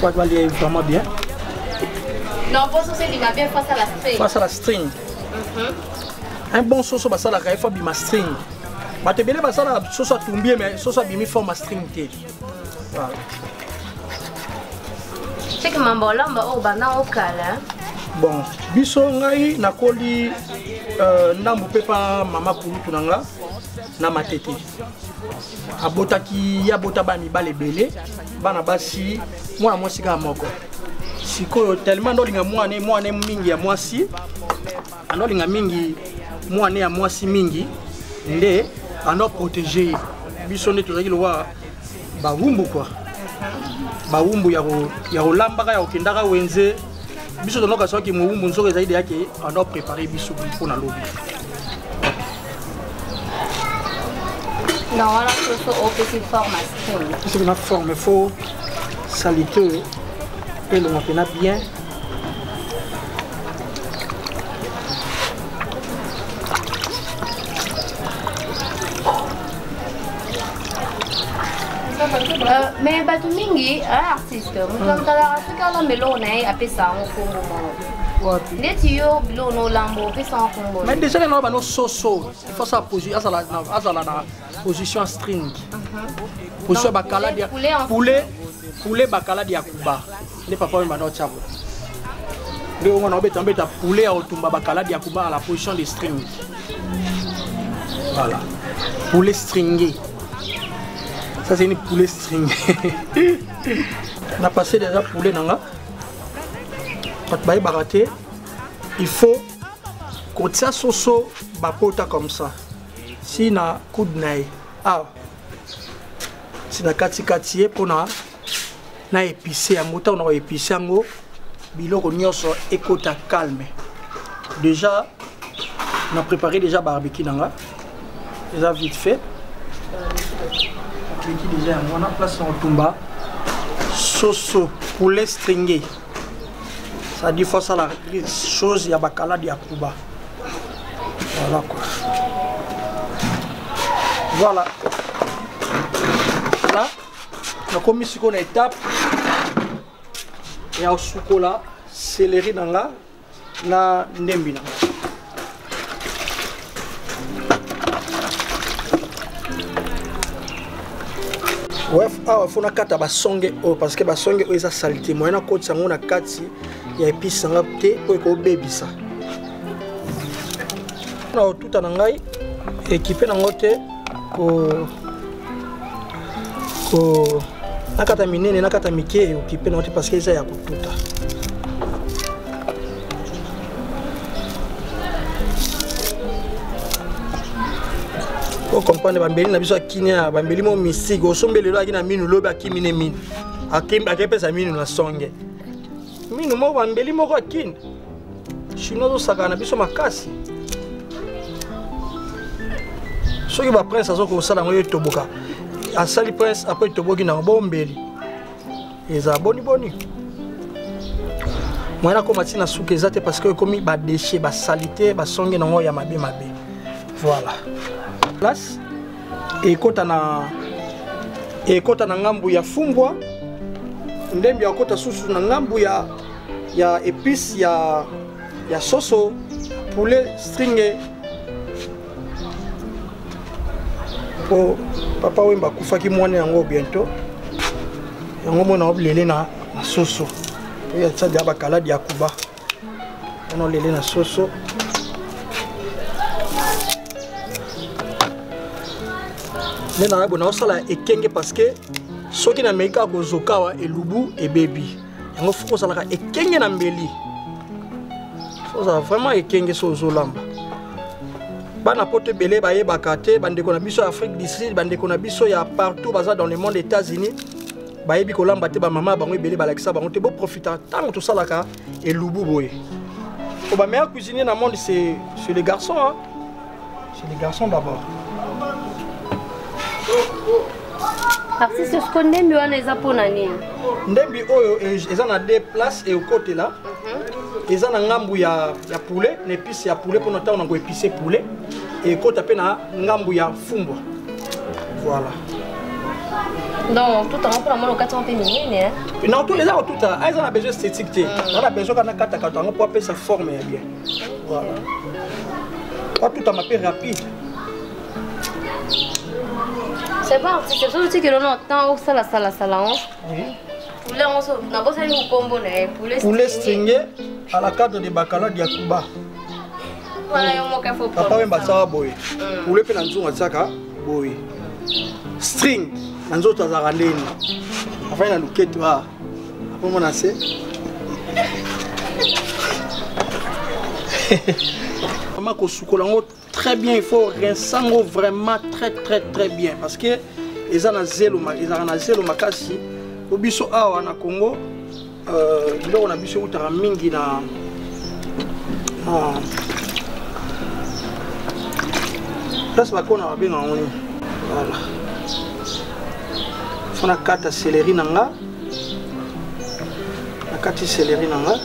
bato balia ye vraiment bien. Non, po soso ebima bien, faut asala string. Faut asala string. Un bon soso basalaka ye, faut abima string. Bato ebele basalaka soso atumbi ye, mais soso abimi forme string te. Voilà. Seke mambo olamba oyo banda okala. Bon, biso ngai nakoli ndambu mpe pa mama kulutu na nga na Matete. Abotaki ye, abota bana mibale ebele, bana basi, mwana mwasi kaka moko. Sikoyo tellement ndolinga mwana mwana mingi ya mwasi, andolinga mingi mwana ya mwasi mingi, nde ando protéger ye. Biso nde tozalaki lokola bawumbu kua, bawumbu ya kolambaka, ya kokendaka wenze. Biso tonoka soki mowumbu nzoka ezali deya ke ando prépare biso mpona lobi. Non, wana soso opesi forme ya string. Soki na forme, faut saleté oyo elonga mpena bien. Mais bato mingi, artiste, moto atalaka soki alamba eloko na ye, apesa yango nkombo moko. Ndeti yo, biloko na olamba, opesa yango nkombo? Mais déjà na bano soso, il faut ça posi azala na position ya string, position ya bakaladi ya poulet, poulet bakaladi ya kuba nde papa oyo banda otiako nde ongo na obeta obeta poulet ya otumba bakaladi ya kuba à la position de string. Voilà, poulet stringé, ça c'est une poulet stringé. Na passé déjà poulet nanga, bato bayebaka te, il faut kotia soso bapota comme ça si na coude na ye awa, si na katikati ye mpona na épice yango. Ntango na koépice yango, biloko nyonso ekota calme. Déjà na préparé déjà barbecue na nga, eza vite fait. Barbecue déjà yango wana, place na kotumba soso poulet stringé, ça dit faut ça la chose ya bakaladi ya kuba. Voilà quoi, voilà. Là nakomi sikoyo na étape ya kosukola céleri na nga na ndembi na nga. Awa faut nakata basonge oyo parce que basonge oyo eza saleté, moyen nakotisa yango na kati ya épice nanga te oyo ekobebisa. Na kotuta na ngai équipe nango te, ko nakata minene, nakata mike, eokipe nango te parce que eza ya kotuta. Ocomprendre bambeli na biso akini ya bambeli mo mystique, osombi lelo aki na minu, lobi akimi ne minu, akepesa minu na songe minu moko, bambeli moko akini chinois azosakana na biso makasi. Soki baprince azoki kosala yango, ye etoboka, asali prince apres etoboki nango bombeli eza boniboni. Moyen akóma ntina suka eza te parce que ekomi badéchet, basalite, basonge nango ya mabe mabe. Voilà, place ekota na ngambu ya fumbwa, ndembi akota susu na ngambu ya épice ya soso poulet stringe. Po papa Wemba akufaki, mwana yango bientôt yango mona olele na soso oyo atia ya bakaladi ya kuba wana, olele na soso nde na boye naosala ekenge parce que soki nameki kaka kozoka awa, elubu ebebi yango. Faut kozalaka ekenge na mbeli, faut ozala vraiment ekenge so ozolamba. Bana poto ebele bayebaka te, bandeko na biso ya Afrique du Sud, bandeko na biso ya partout baza dans le monde, États-Unis, bayebi kolamba te. Bamama ya bango ebele balakisa bango te. Boprofita ntango tosalaka elubu boye po bameilleur cuisinier na monde, c'est les garçons, hein? C'est les garçons d'abord. Artiste, siko ndembi wana eza mpona nini? Ndembi oyo eza na deux place ekotela. Eza na ngambu ya poulet, na épice ya poulet mpona ntango na koépice poulet, ekota mpe na ngambu ya fumbwa. Voilà. Donc tout yango mpona mona okati yango mpe minene, hein? Non, tout eza kotuta, eza na besoin esthétique te. Eza na besoin kaka nakatakata yango mpo apesa forme ya bien. Voilà. Atutama mpe rapide. C'est pas artiste, soki otikeli ono temps osalasalasala yango. Oui. Poulet yango nabosani mokombo na ye, poulet. Poulet stringué à la cadre de Bakala Diakuba. Wana yo moko faut. Papa Wemba asalaka boye. Poulet mpe na nzungu atiaka boye. String na nzoto azalaka ndeni. Afai na luketo a. Apomona se. Vraiment kosukola yango très bien, il faut rincer yango vraiment très très très bien parce que eza na zelo, ezalaka na zelo makasi. Po biso awa na Congo, biloko na biso eutaka mingi na place bakona babenga yango nini. Voilà, fo nakata céleri na nga, nakati céleri na nga.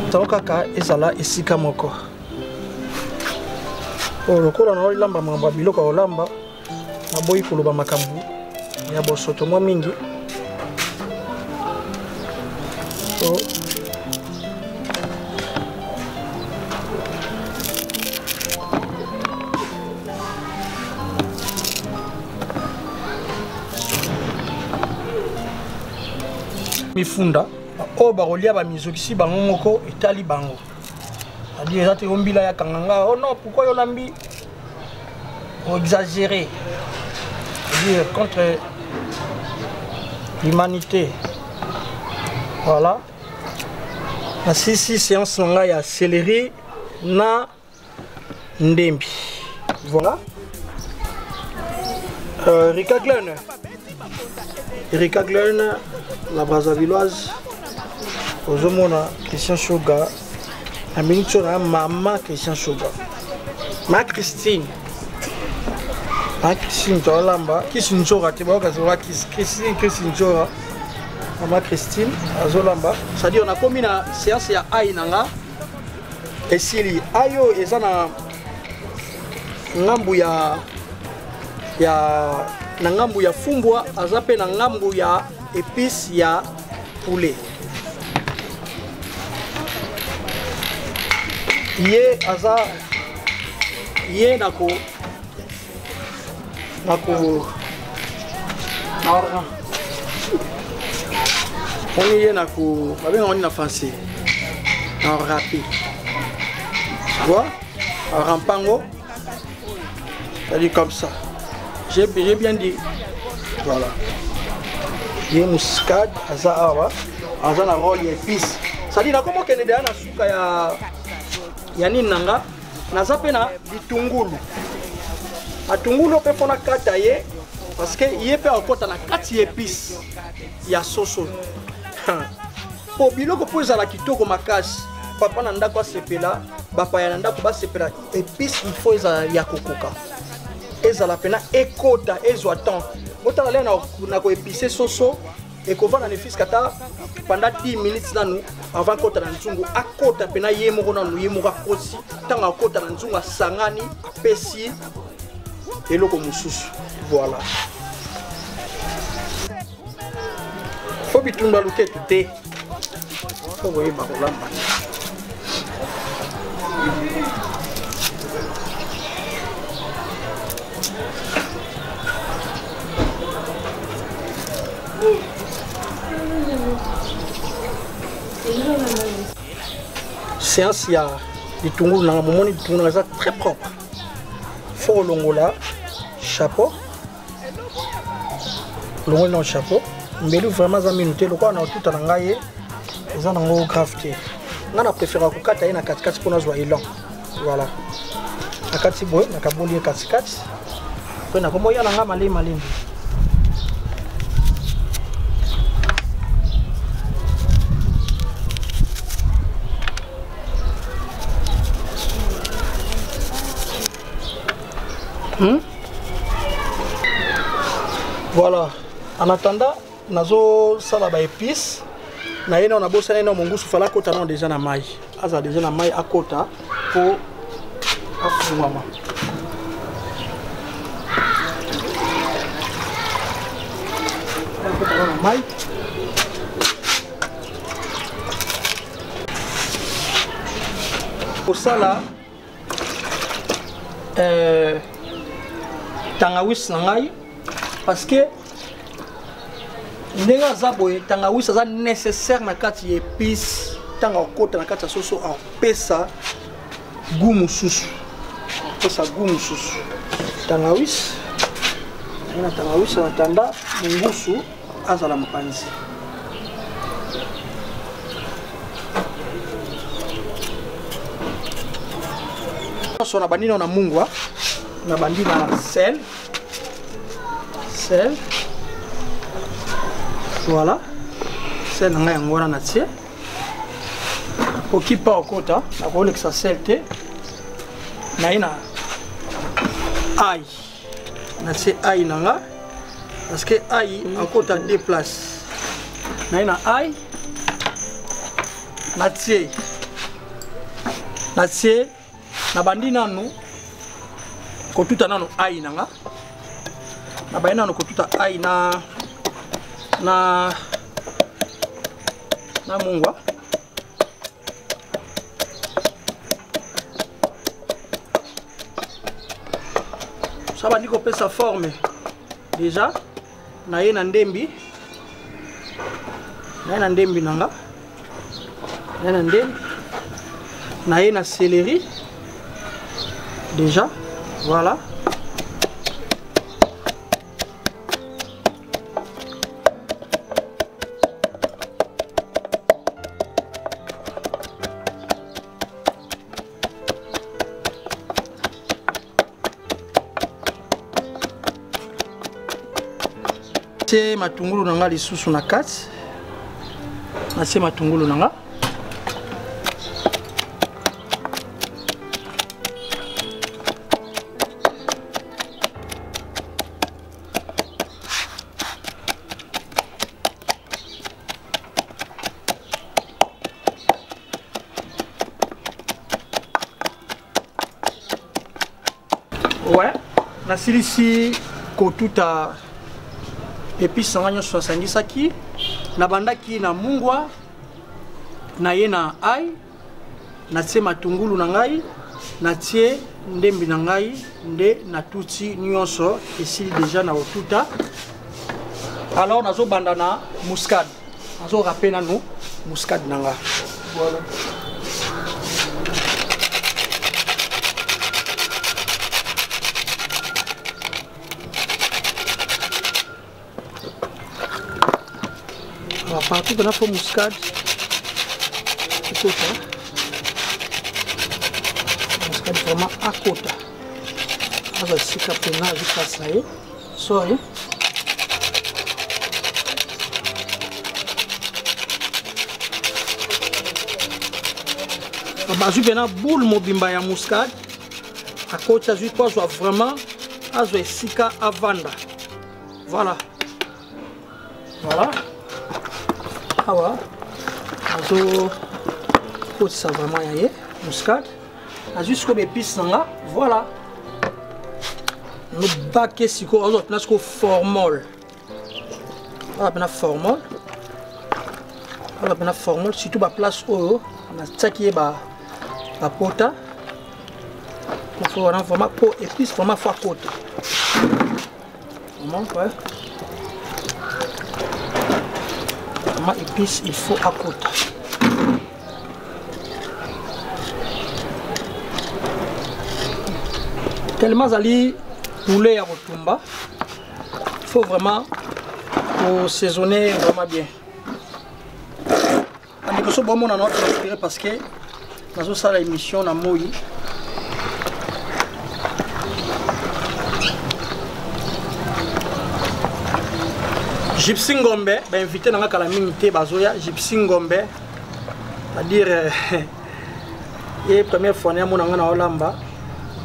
Ntango kaka ezala esika moko oyo lokola na olamba makambo ya biloko ya kolamba, naboyi koloba makambo ya bosoto mwa mingi. O mifunda oyo bakolia bamizokisi bango moko, etali bango. C'est-à-dire eza te yo mbila ya kanga nga. Oh non, pourquoi yo lambi exagéré, c'est-à-dire contre l'humanité. Voilà, nasisi séance na ngai ya céleri na ndembi. Voilà. Rika Glenn, Erika Glenn, la Brazzavilloise, ozomona Christian Shoga na minute oyo na mama Christian Shoga, ma Christine, ma Christine, toolamba kisi nzora te, bayoka zola kisi Christine, Christine nzora, mama Christine azolamba. C'est-à-dire nakomi na séance ya ai na nga esili. Ai oyo eza na ngambu ya na ngambu ya fumbwa, aza mpe na ngambu ya épice ya poulet. Ye aza ye nako na oni ye nako babenga oni na français na râper, tu vois, rampango, c'est-à-dire comme ça. J'ai bien dit. Voilà, ye muscade aza awa, aza na rôle ya épice. C'est-à-dire nakoma okende deya na suka ya nini na nga. Naza mpe na bitungulu, matungulu mpe mpona kata ye parce que ye mpe akota na kati ya épice ya soso. Po biloko mpo ezala kitoko makasi, papa na ndako asepela, bapaya na ndako basepela, épice il faut ezala ya kokoka, ezala mpena ekota, ezwa temps. Botala lea na koépicer soso, ekovanda ne fiske ata pendant 10 minutes nanu avant kota na nzungu. Akota mpena ye moko nanu, ye moko akoti. Ntango akota na nzungu, asangani, apesi eloko mosusu. Voilà, fo bitumba luketu te, fo koyeba kolamba. Séance ya litungulu nanga, momoni litungulu nanga eza très propre. Fo kolongola chapeau, olongoli na chapeau mbeli. Vraiment aza minu te, lokola na otuta na ngai ye eza nango grave te. Ngai na préféra kokata ye na katikati mpo nazwa élan. Voilà, nakati boye, nakaboli ye katikati mpe nakomoya na ngai malemi malemi. Voilà. En attendant, nazo sala ba épices. Na ye na bosana na mongusu fala kota na déjà na mai. Aza déjà na mai akota po afungwama. Akota na mai. Kosala tangawisi na ngai parce que ndenge aza boye tangawisi aza nécessaire na kati ya épice. Ntango akota na kati ya soso apesa goût mosusu, apesa goût mosusu. Tangawisi na tangawisi na tanda mongusu azala mopanzi. Nyonso na bandi na mungwa, na bandi na sel, sel, voilà, sel na ngai yango wana na tie. Okipa okota nakolekisa sel te, na ye na ai na tie ai na nga parce que ai akota deux places. Na ye na ai na tie, na tie na bandi nanu kotuta nanu ai na nga, na bandi nanu kotuta ai na na na mungwa. Ça bandi kopesa forme déjà. Na ye na ndembi, na ye na ndembi na nga, na ye na ndembi, na ye na céleri déjà, voilà. Tie matungulu na nga lisusu na kati, natie matungulu na nga. Ouais, nasilisi kotuta épice na nga nyonso nasangisaki. Nabandaki na mungwa, na ye na ai, natie matungulu na ngai, natie ndembi na ngai, nde natuti nyonso esili déjà na kotuta. Alors nazobanda na muscade, nazo raper nanu muscade na nga. Voilà. Alors, partout dans la muscade, ekota muscade vraiment akota aza esika mpena azwi place na ye. Sorry. Bazwi mpena boule mobimba ya muscade akoti, azwi po azwa vraiment azwa esika avanda. Voilà. Voilà. Awa azo kotisa vraiment ya ye muscade, azwi sikoyo baepice na nga. Voilà, nobake sikoyo azwa mpena sikoyo formol, azwa mpena formol, azwa mpena formol surtout baplace oyo natiaki ye bapota. Faut wana vraiment po épice vraiment faut akota vraiment, ouais. Vraiment épice il faut akota. Tellement azali poulet ya kotumba, il faut vraiment kosaisonner vraiment bien. Bandeko, so bomona na transpirer parce que nazosala émission na moi. Gypsy Ngombe, ba invité na nga kala mingi te bazoya. Gypsy Ngombe, c'est-à-dire ye première fois na mona nga na olamba,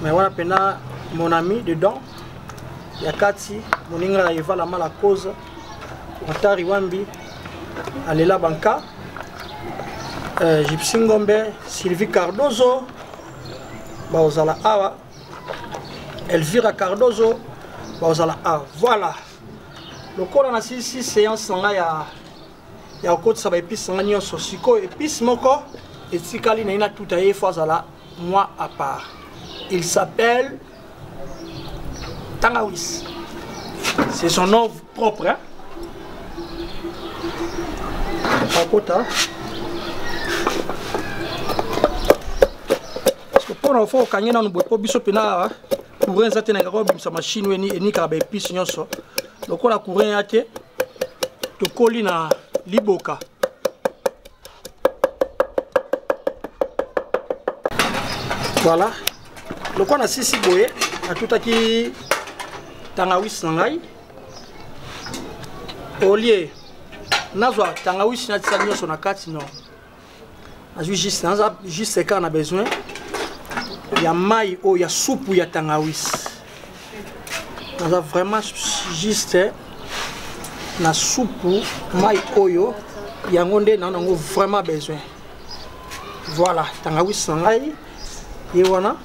mais wana pena Mon ami dedans ya kati, moninga ya Eva la mala cause, Watari Wambi, Alela Banka, Gypsy Ngombe, Sylvie Cardozo, baozala awa, Elvira Cardozo, baozala awa. Voilà. Lokola na silisi séance na ngai ya kokotisa ba épices na ngai nyonso, sikoyo épice moko etikali na ye natuta ye, fo azala moi à part. Il s'appelle Tangawis. C'est son nom propre, hein? Pakota. Parce que pour nous faut kanye nanu boye po biso pena awa courant eza te na kaka obimisa machine oyo enikaka ba épices nyonso. Lokola courant ya te, tokoli na liboka. Voilà. Lokola na sisi boye, natutaki tangawisi na ngai. Au lieu nazwa tangawisi natisa nyonso na kati, non. Nazwi juste, naza juste kaka na besoin ya mai oyo ya supu ya tangawisi. Naza vraiment juste na supu mai oyo, yango nde na nango vraiment besoin. Voilà, tangawisi na ngai ye wana.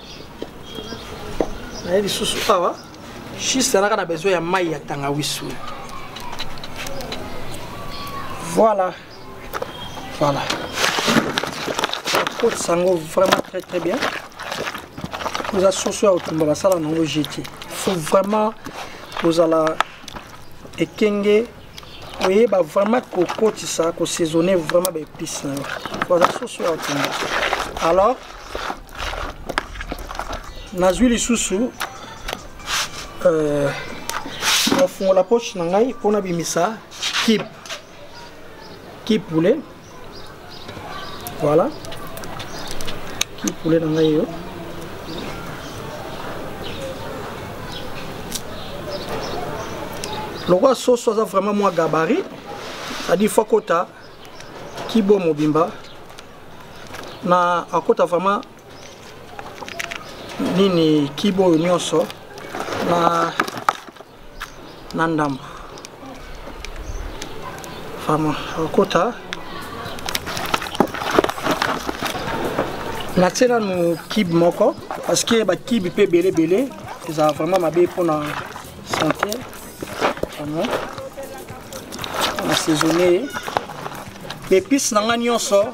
Naye lisusu awa, juste naka na besoin ya mai ya tangawisi oyo. Voilà. Voilà. Kotisa yango vraiment très très bien. Oza soso ya kotumba basala nango jeté. Faut vraiment kozala ekenge, oyeba vraiment kokotisa, kosaisonner vraiment ba épices na yo. Oza soso ya kotumba. Alors, nazwi lisusu nafungola poche na ngai mpo nabimisa cube. Cube poulet. Voilà. Cube poulet na ngai yo. Lokola soso aza vraiment mwa gabarit, c'est-à-dire faut kota kibo mobimba na akota vraiment nini kibo oyo nyonso na ndambo. Vraiment akota natie nanu kibe moko parce que ba kibe pe ebele ebele ezala vraiment mabe mpona santé. Vraiment na saisonner épice na nga nyonso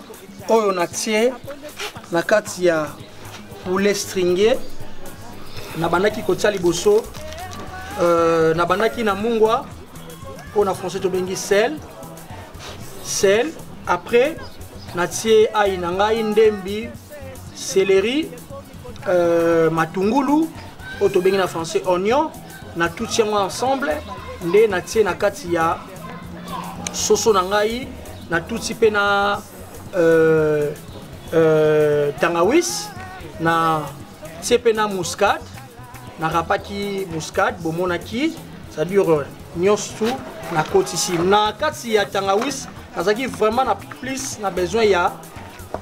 oyo natie na kati ya poulet stringué. Nabandaki kotia liboso, nabandaki na mungwa oyo na français tobengi sel, sel. Après natie ail na ngai, ndembi, céleri, matungulu oyo tobengi na français oignon, natuti yango ensemble nde natie na kati ya soso na ngai, natuti pe na tangawis, na tie pe na muscade, na rapaki muscade bomonaki, c'est-à-dire nyonso nakotisi na kati ya tangawis. Nazalaki vraiment na plus na besoin ya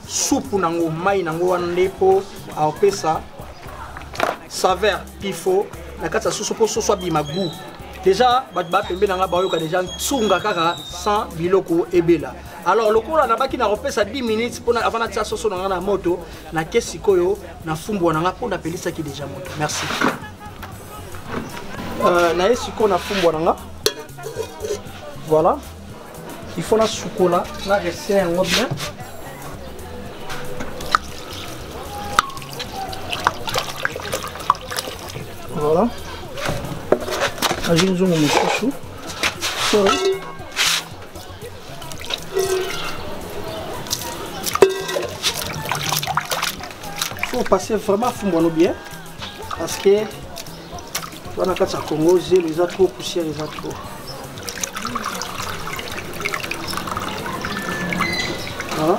supu nango, mai nango wana nde po aopesa saveur pifo na kati ya soso, po soso abima goût. Déjà bato ba pembe nanga bayoka déjà nsunga kaka sans biloko ebela. Alors lokola nabaki na kopesa 10 minutes mpona avant natia soso nanga na moto, nake sikoyo na fumbwa nanga mpo napelisaki déjà moto. Merci. Naye sikoyo na fumbwa nanga. Voilà. Il faut nasukola, na rester yango bien. Voilà. Nazwi nzungu mosusu. Sorry. Faut passer vraiment fumbwa no bien parce que wana kati ya Congo zelo eza trop, poussière eza trop. Voilà.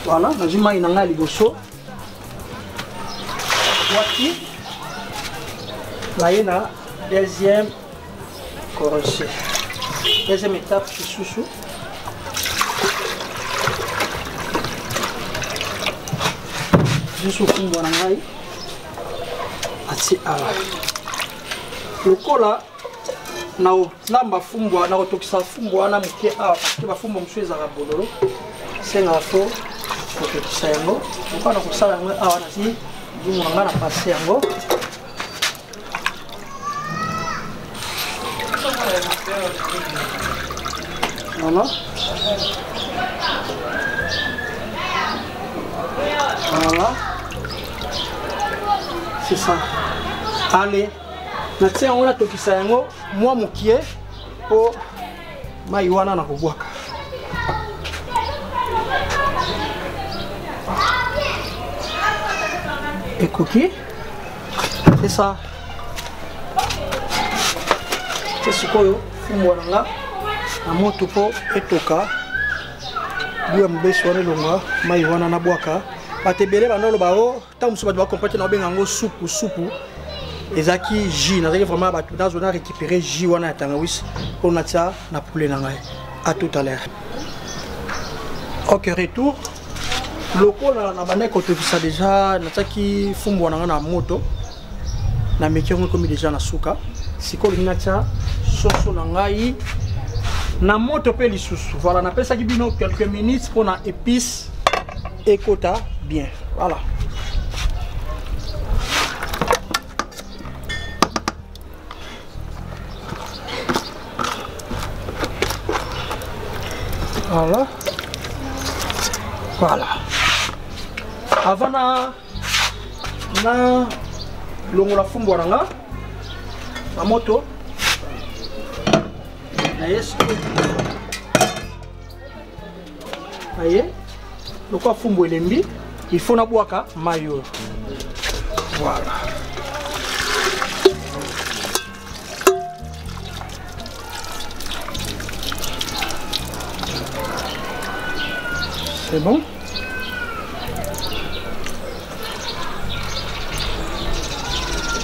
Voilà, nazwi mai na ngai liboso. Waki. Naye na deuxième correcé. Deuxième étape lisusu. Lisusu fumbwa na ngai atie awa lokola nakolamba fumbwa nakotokisa fumbwa wana moke awa parceke bafumbwa mosusu ezalaka bololo esengaka fo kotokisa yango lokola nakosala yango awa nasi nzungu na ngai na pase yango. Voilà. Voilà. C'est ça. Allez. Natia yango natokisa yango mwa mokie mpo mai wana nakobwaka. Ekoki. C'est ça. Te sikoyo fumbwa na nga na moto mpo etoka buya mobesu wana elongwa mai wana nabwaka. Bato ebele banda oloba o ntango mosusu bato bakomprete na obenga yango supu supu ezalaki jus nazalaki vraiment bato nazo na récupérer jus wana ya tangawisi mpo natia na poulet na ngai. À tout à l'heure. Ok, retour. Lokola na bandaki kotokisa deja natiaki fumbwa na ngai na moto nameki yango ekomi deja na suka. Sikoyo olingi natia soso na ngai na moto mpe lisusu. Voilà, napesaki bino quelques minutes mpona épice ekota bien. Voilà. Voilà. Voilà. Avant na na longola fumbwa na nga na moto na ye sikoyo na ye lokola fumbwa elembi, il faut nabwaka mai oyo. Voilà. C'est bon.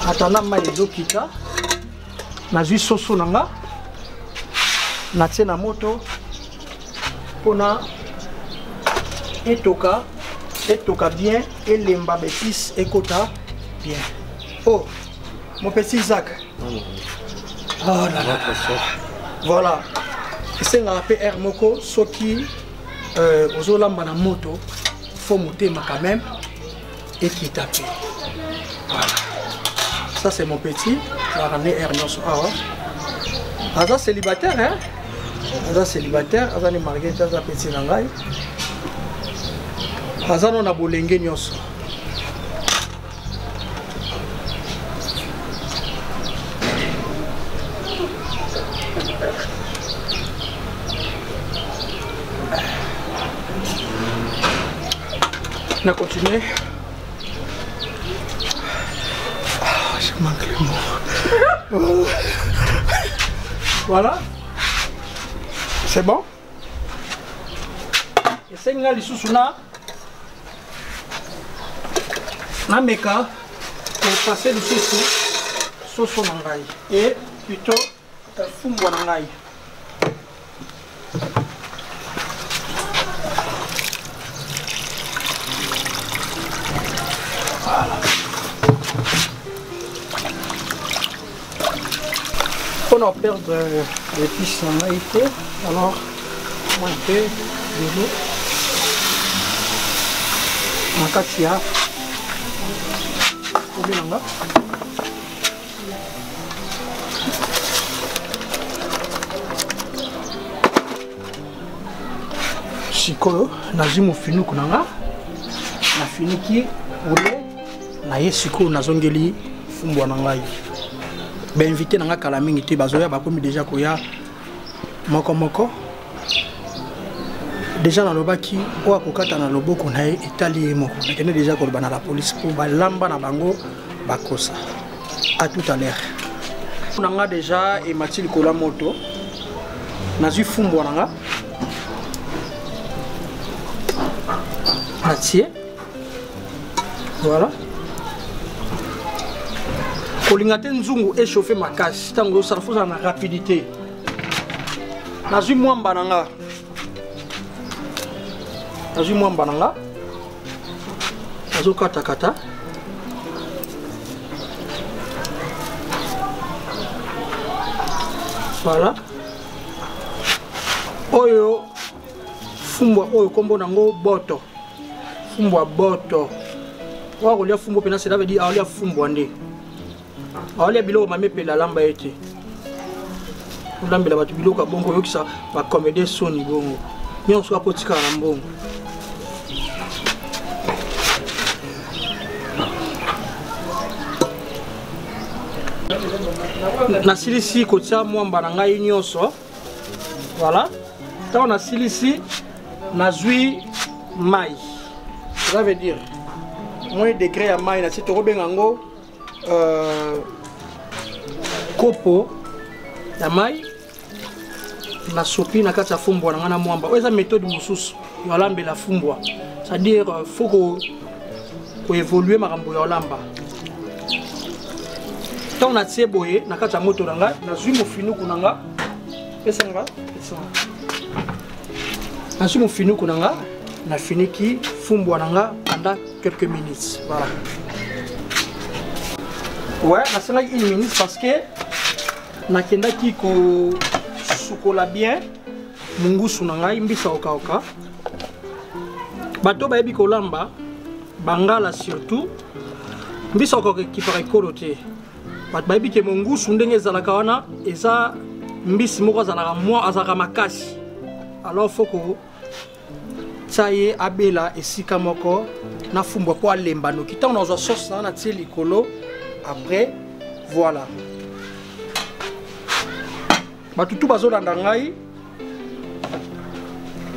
Atanda mai ezokita, nazwi soso na nga natie na moto mpona etoka, etoka bien, elemba baépice ekota bien. Oh, mon petit Isaac. Oh là là. Voilà. Esengaka mpe aire moko soki ozolamba na moto fo motema quand même ekita mpe. Voilà. Ça c'est mon petit, azalaka nde aire nyonso awa. Aza célibataire, hein? Aza célibataire, aza ne marié te, aza petit na ngai. Aza no na bolenge nyonso. Na continuer. Ah, je manque le mot. Voilà. C'est bon. Esengi nga lisusu na nameka kopase lisusu soso na ngai et plutôt fumbwa na ngai. Voilà. Pour ne perdre l'épice na ngai te, alors moi un peu de l'eau na kati ya kobi na nga. Sikoyo nazwi mofinuku na nga, nafiniki poulet na ye. Sikoyo nazongeli fumbwa na ngai. Bainvité na nga kala mingi te bazoya, bakomi deja koya moko moko. Deja nalobaki oyo akokata na loboko na ye etali ye moko. Nakende deja koloba na la police mpo balamba na bango bakosa. À tout à l'heure. Na nga deja emati likolo ya moto, nazwi fumbwa na nga natie. Voilà. Kolinga te nzungu echauffe makasi ntango ozosala, fozala na rapidité. Nazwi mwamba na nga, nazwi mwamba na nga, nazokatakata. Voilà, oyo fumbwa oyo nkombo nango boto, fumbwa boto. Oyo akolia fumbwa mpena, cela veut dire aolia fumbwa nde aolia biloko mame epela alamba ye te. Olambela bato biloko ya bongo, oyokisa bacomédien soni bongo nyonso apo otikala na mbongo. Nasilisi kotia mwamba na ngai nyonso. Voilà, ntango nasilisi, nazwi mai, cela veut dire moins degré ya mai nasi, tokobenga yango kopo ya mai. Nasopi na kati ya fumbwa na ngai na mwamba. Oyo eza méthode mosusu ya olambela fumbwa, c'est-à-dire faut koévolue makambo ya olamba. Ntango natie boye na kati ya moto na ngai, nazwi mofinuku na nga, pesanga, pesanga, nazwi mofinuku na nga, nafiniki fumbwa na nga pendant quelques minutes. Voilà, ouais, nasalaki une minute parce que nakendaki kosukola bien mungusu na ngai, mbisa okaoka. Bato bayebi kolamba, bangala surtout, mbisa okaoka ekipaka ekolo te. Bato bayebi ke mongusu ndenge ezalaka wana, eza mbisi moko azalaka mwa, azalaka makasi. Alors faut kotia ye abela esika moko na fumbwa mpo alemba noki. Ntango nazwa sauce na natie likolo après, voilà. Bato tu bazolanda ngai,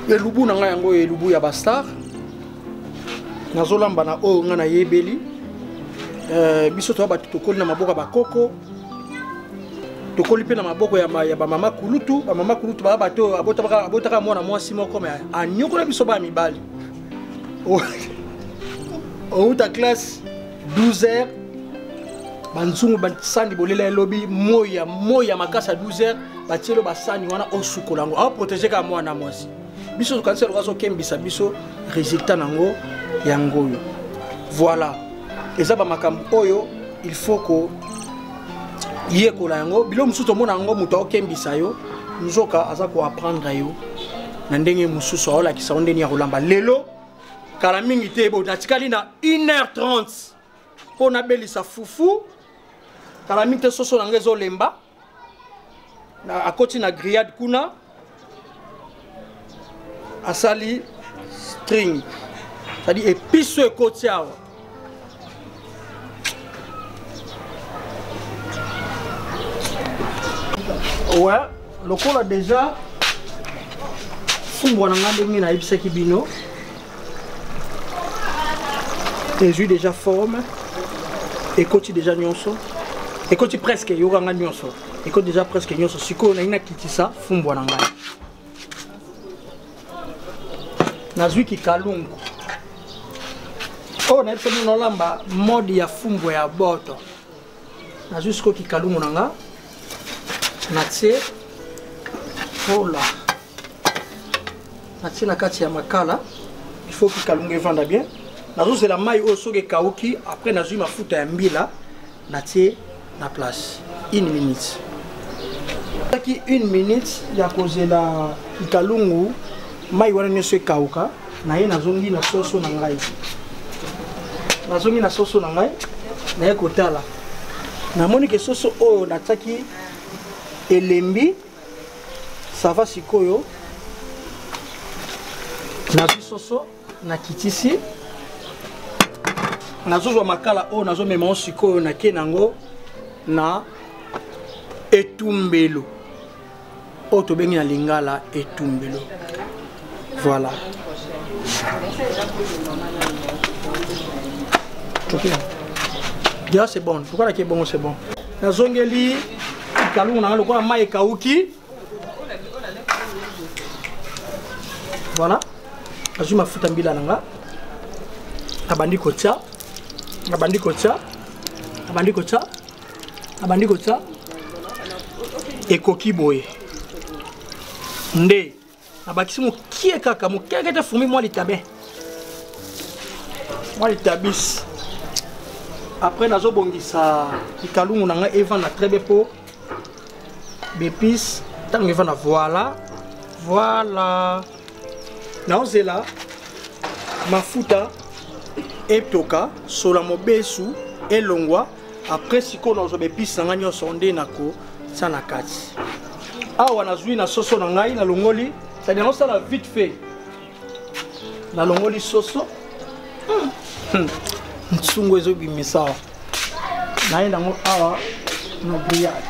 elubu na ngai yango, elubu ya bastar, nazolamba na oyo ngai nayebeli. Biso toya bato tokoli na maboko ya bakoko, tokoli mpe na maboko ya bamama kulutu. Bamama kulutu baya bato oyo abotaka mwana mwasi moko, me anyokola biso baya mibali. Outa classe 12 heures, banzungu basani bolela elobi moi ya moi ya makasi ya 12 heures, batielo basani wana, osukola yango, aoprotege kaka mwana mwasi. Biso tokanisi loka azokembisa biso, résultat nango yango oyo. Voilà, eza bamakambo oyo il faut ko yekola yango. Biloko mosusu tomona yango, moto aokembisa yo, nzoka aza koapprendre yo na ndenge mosusu, aolakisa yo ndenge ya kolamba. Lelo kala mingi te, bo natikali na 1h30 mpo nabelisa fufu. Kala mingi te, soso na ngai ezolemba, akoti na grillade kuna, asali string, c'est-à-dire épice oyo ekoti awa. Ouais, lokola déjà fumbwa na ngai ndenge nayebisaki bino ezwi déjà forme, ekoti déjà nyonso, ekoti presque, eyokanga nyonso, ekoti déjà presque nyonso. Sikoyo nalingi nakitisa fumbwa na ngai, nazwi kikalungu oyo nayebisa bino nolamba mode ya fumbwa ya boto. Nazwi sikoyo kikalungu na nga, natie ola, natie na kati ya makala. Il faut kikalungu evanda bien. Nazozela mai oyo soki ekauki, après nazwi mafuta ya mbila, natie na place une minute. Soki une minute ya kozela kikalungu, mai wana nyonso ekauka, naye nazongi na soso na ngai, nazongi na soso na ngai, naye kotala, namoni ke soso oyo natiaki elembi, ça va. Sikoyo nazwi soso, nakitisi, nazozwa makala oyo, nazomema ngo sikoyo, nake nango na etumbelo oyo tobengi na lingala etumbelo. Voilà, déjà c'est bon. Pourquoi nake bongo? C'est bon. Nazongeli kalungu nanga lokola mai ekauki. Voilà, nazwi mafuta mbila na nga, nabandi kotia, nabandi kotia, nabandi kotia. Nabandi kotia ekoki boye nde nabakisi mokie kaka moke kete fumi mwa litabe mwa litabis. Après nazobongisa likalungu na ngai evanda très bien mpo b'épice ntango evanda. Voilà, voilà, naozela mafuta etoka sola mobesu elongwa. Après sikoyo nazwa baépice na ngai nyonso nde nakotia na kati. Awa nazwi na soso na ngai, nalongoli, c'est-à-dire naosala vite fait, nalongoli soso. Nsungu ezobimisa awa, naye nango awa na grillade.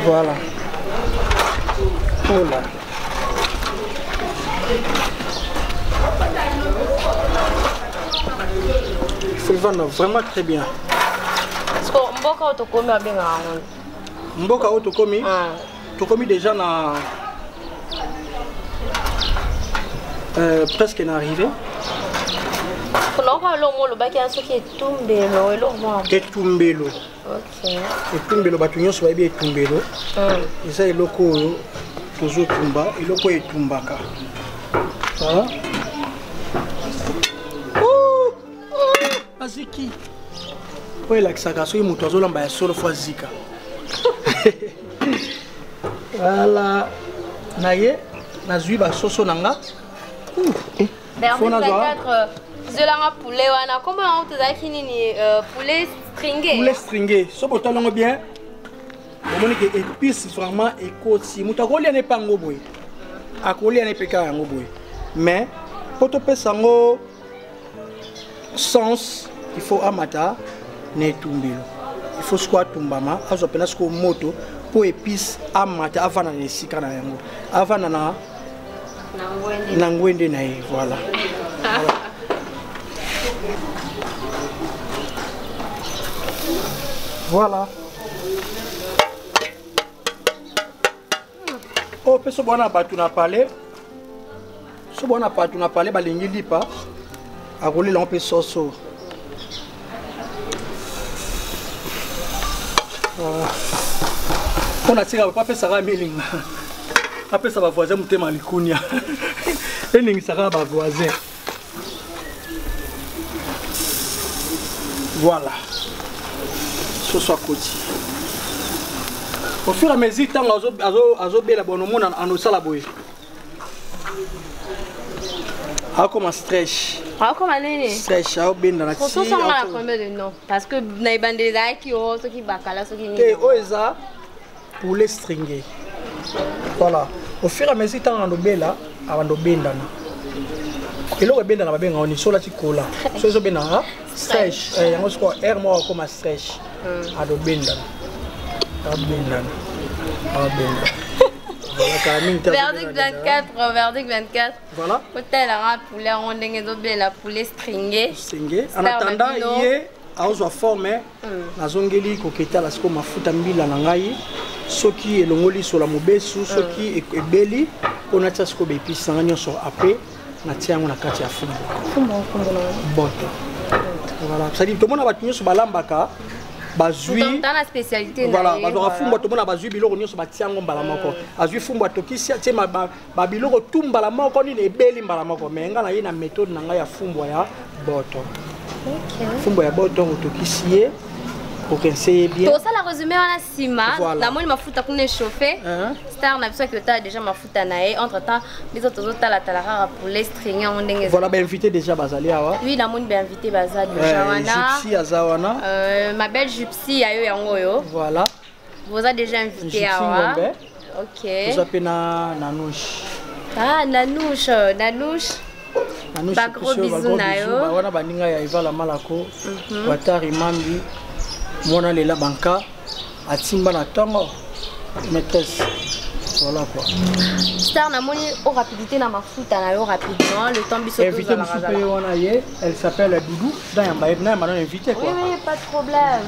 Voilà. Oh là. Il faut vendre vraiment très bien. Mboka oyo tokomi, babengaka yango? Mboka oyo tokomi, tokomi déjà na presque na arrivé. Naoka eloko mo olobaki ya soki etumbelo, eloko moko. Etumbelo. Etumbelo, bato nyonso bayebi etumbelo. Eza eloko oyo tozotumba, eloko oyo etumbaka. Ah. Ouh! Ouh! Aziki oyo elakisaka soki moto azolamba ya solo, fo azika. Voilà, na ye nazwi basoso na nga. Verdict 24, zelanga poulet wana, kombo yango tozalaki nini? Poulet stringué. Poulet stringué. So botala yango bien, omoni ke épice vraiment ekoti. Moto akolia ne mpe yango boye, akolia ne mpe kaka yango boye, mais mpo topesa yango sens, il faut amata na etumbelo, il faut sikoyo atumbama, azwa mpena sikoyo moto mpo épice amata, avanda na esika na yango, avanda na na ngwende na ye. Voilà, voilà. Voilà. Oyo mpe so bwana bato na palais, so bwana bato na palais balingi lipa, akolela ngo mpe soso. Mpo na tika apesaka milinga, apesa bavoisin motema likunia, eningisaka bavoisin. Voilà, soso akoti au fur et à mesure ntango azobela bono, omona anosala boye, akoma stretch. Akoma nini? Stretch, aobenda na. Kososanga na combien de nom? Parce que na ebandeli ezalaki o soki bakala, soki nini. Te, oyo eza poulet stringué. Voilà, au fur et à mesure ntango andobela, abanda obendana. Eloko ebendana babengaka oni so olati kola, so ezobendana stretch. Yango sikoyo aire moko akoma stretch, adobendana, abendana, abendana. Verdict 24, verdict 24. Voilà. Otalanga poulet yango ndenge ezobela, poulet stringué. Stringué. En attendant ye aozwa forme, nazongeli koketala sikoyo mafuta mbila na ngai, soki elongoli sola mobesu, soki ebeli, mpo natia sikoyo baépice na ngai nyonso. Après natia yango na kati ya fumbwa. Boto. Voilà, c'est-à-dire tomona bato nyonso balambaka, bazwi na spécialité. Voilà, bazwaka fumbwa, tomona bazwi biloko nyonso, batia yango mbala moko. Azwi fumbwa, atokisi, atie babiloko tu mbala moko, nini ebeli mbala moko. Mais ngai naye na méthode na ngai ya fumbwa ya boto. Fumbwa ya boto, otokisi ye, okense ye bien. Tosala résumé wana nsima. Namoni mafuta kuna échauffe. Star na biso aki otala déjà mafuta na ye. Entre temps biso tozotalatala kaka poulet stringué yango ndenge. Voilà, bainvité déjà bazali awa. Oui, namoni bainvité baza déjà wana. Gypsy aza wana. Ma belle Gypsy, ya yo yango oyo. Voilà. Boza déjà invité awa. Ok. Toza mpe na Nanouche. Ah, Nanouche, Nanouche. Ba gros bisous na yo. Wana baninga ya Evala Malako, Watari Mambi, mwana lela banka atimba na ntongo, maîtresse. Voilà quoi. Star, namoni o rapidité na mafuta na yo rapidement, le temps biso. Invité mosusu mpe wana ye, elle s'appelle Doudou. Nayamba ye, nayamba nano invité quoi. Oui, pas de problème.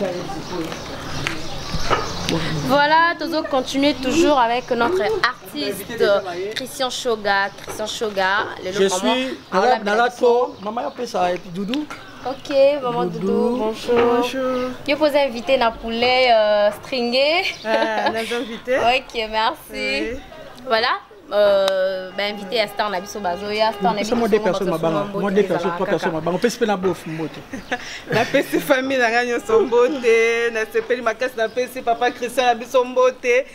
Voilà, toujours continuer toujours avec notre artiste Christian Shoga. Christian Shoga, le Je suis Nalato, maman appelle ça et puis Doudou. Ok, maman Doudou, Doudou bonjour. Bonjour. Je vous inviter na poulet stringé. Ah, nous invité. Ok, merci. Oui. Voilà. Bainvité ya star na biso bazoya star na biso. Moi deux personnes mabanga, moi deux personnes, trois personnes mabanga, opesi mpe na bof mbote. Napesi famille na ngai nyonso mbote, nasepeli makasi, napesi papa Christian na biso mbote.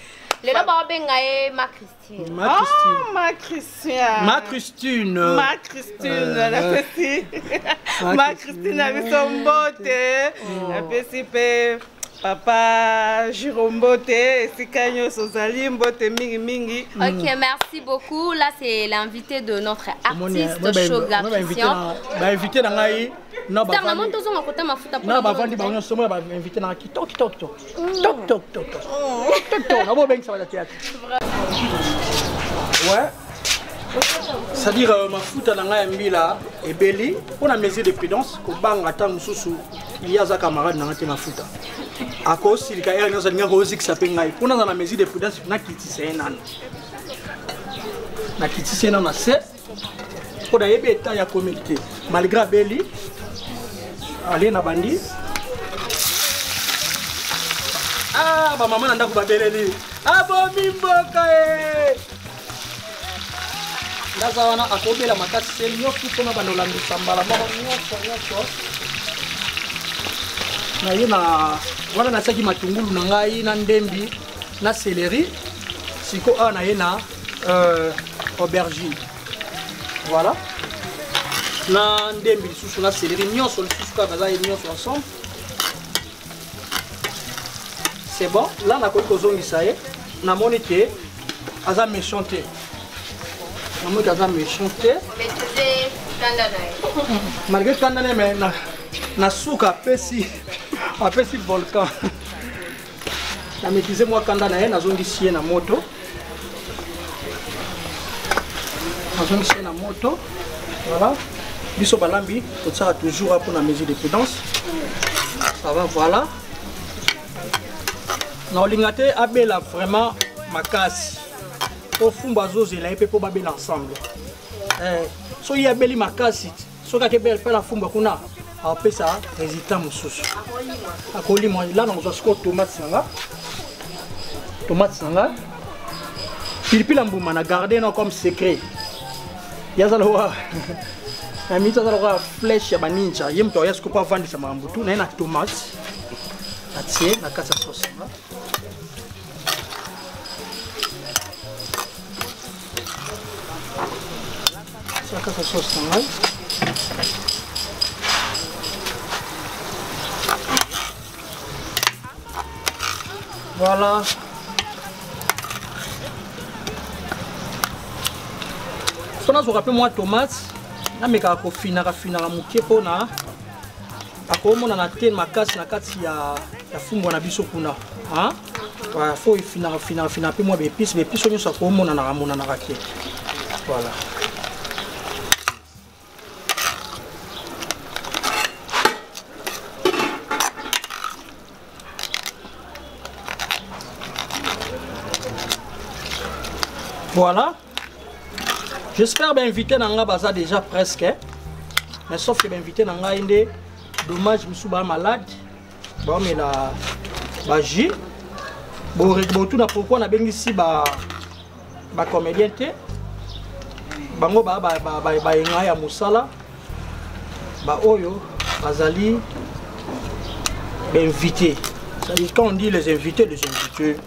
Lelo baobenga ye ma Christine. Ma Christine. Oh, ma Christian. Ma Christine. Ma Christine, napesi ma Christine na biso mbote, napesi mpe papa Jiro mbote esika nyonso ozali, mbote mingimingi. Ok, merci beaucoup. Là, c'est l'invité de notre artiste Shoga Christian. Bainvité na ngai na bavandi tozonga kota mafuta. Na bavandi bango nyonso, mona bainvité na ngai kitoko kitoko kitoko tok tok tok tok tok tok, nabobengisa bata théâtre. Ouais, c'est-à-dire mafuta na ngai ya mbila ebeli mpo na mesure de prudence, kobanga ntango mosusu ye aza camarade na ngai te, mafuta akosilika ere nyonso alingi akozikisa mpe ngai. Mpo naza na mesure de prudence, nakitisa ye nano, nakitisa ye nano na se mpo nayebi eta ya komeli te, malgré abeli alie na bandi. Ah, bamama na ndako babeleli abomi mboka e ndaza wana akobela makasi te nyonso mpona bandolambisa mbala moko nyonso nyonso na ye. Na wana natiaki matungulu na ngai na ndembi na céleri. Siko awa na ye na aubergine, voilà, na ndembi lisusu na céleri nyonso lisusu kaka baza ye nyonso ensemble. C'est bon, là nakoki kozongisa ye. Namoni ke aza méchant te, namoni ke aza méchant te malgré kanda ne, mais na suka apesi volcan. Na maîtrise mwa kanda na ye, nazongisi ye na moto, nazongisi ye na moto. Voilà, biso balambi totiaka toujours mpona mesure de prudence. Ça va, voilà. Na olinga te abela vraiment makasi po fumbu azozela ye mpe mpo babela ensemble. Soki ye abeli makasi, soki akebela mpe na fumbu kuna, apesa résultat mosusu, akolimwa. La nakozwa sikoyo tomate na nga, tomate na nga, pilipili ya mbuma na garde no comme secret. Ye aza lokola na miniti, aza lokola flèche ya baninja. Ye moto aya sikoyo mpo avandisa makambo tu na ye. Na tomate atie na kati ya sauce na nga. Na kati ya sauce na ngai. Voilà. So nazwaka mpe mwa tomate, namekaka kofinaka finaka moke mpona akomonana te makasi na kati ya fumbwa na biso kuna. Fo efinaka finaka finaka mpe mwa baépice, baépice oyo nyonso akomonanaka monanaka te. Voilà. Voilà. J'espère bien invité na nga baza déjà presque. Mais sauf que invité na nga inde dommage musu ba malade. Ba mela ba jus. Bo tuna pourquoi na bengisi ba comédien te. Bango ba yenga ya musala. Ba oyo bazali ba invité. C'est-à-dire quand on dit les invités, les invités.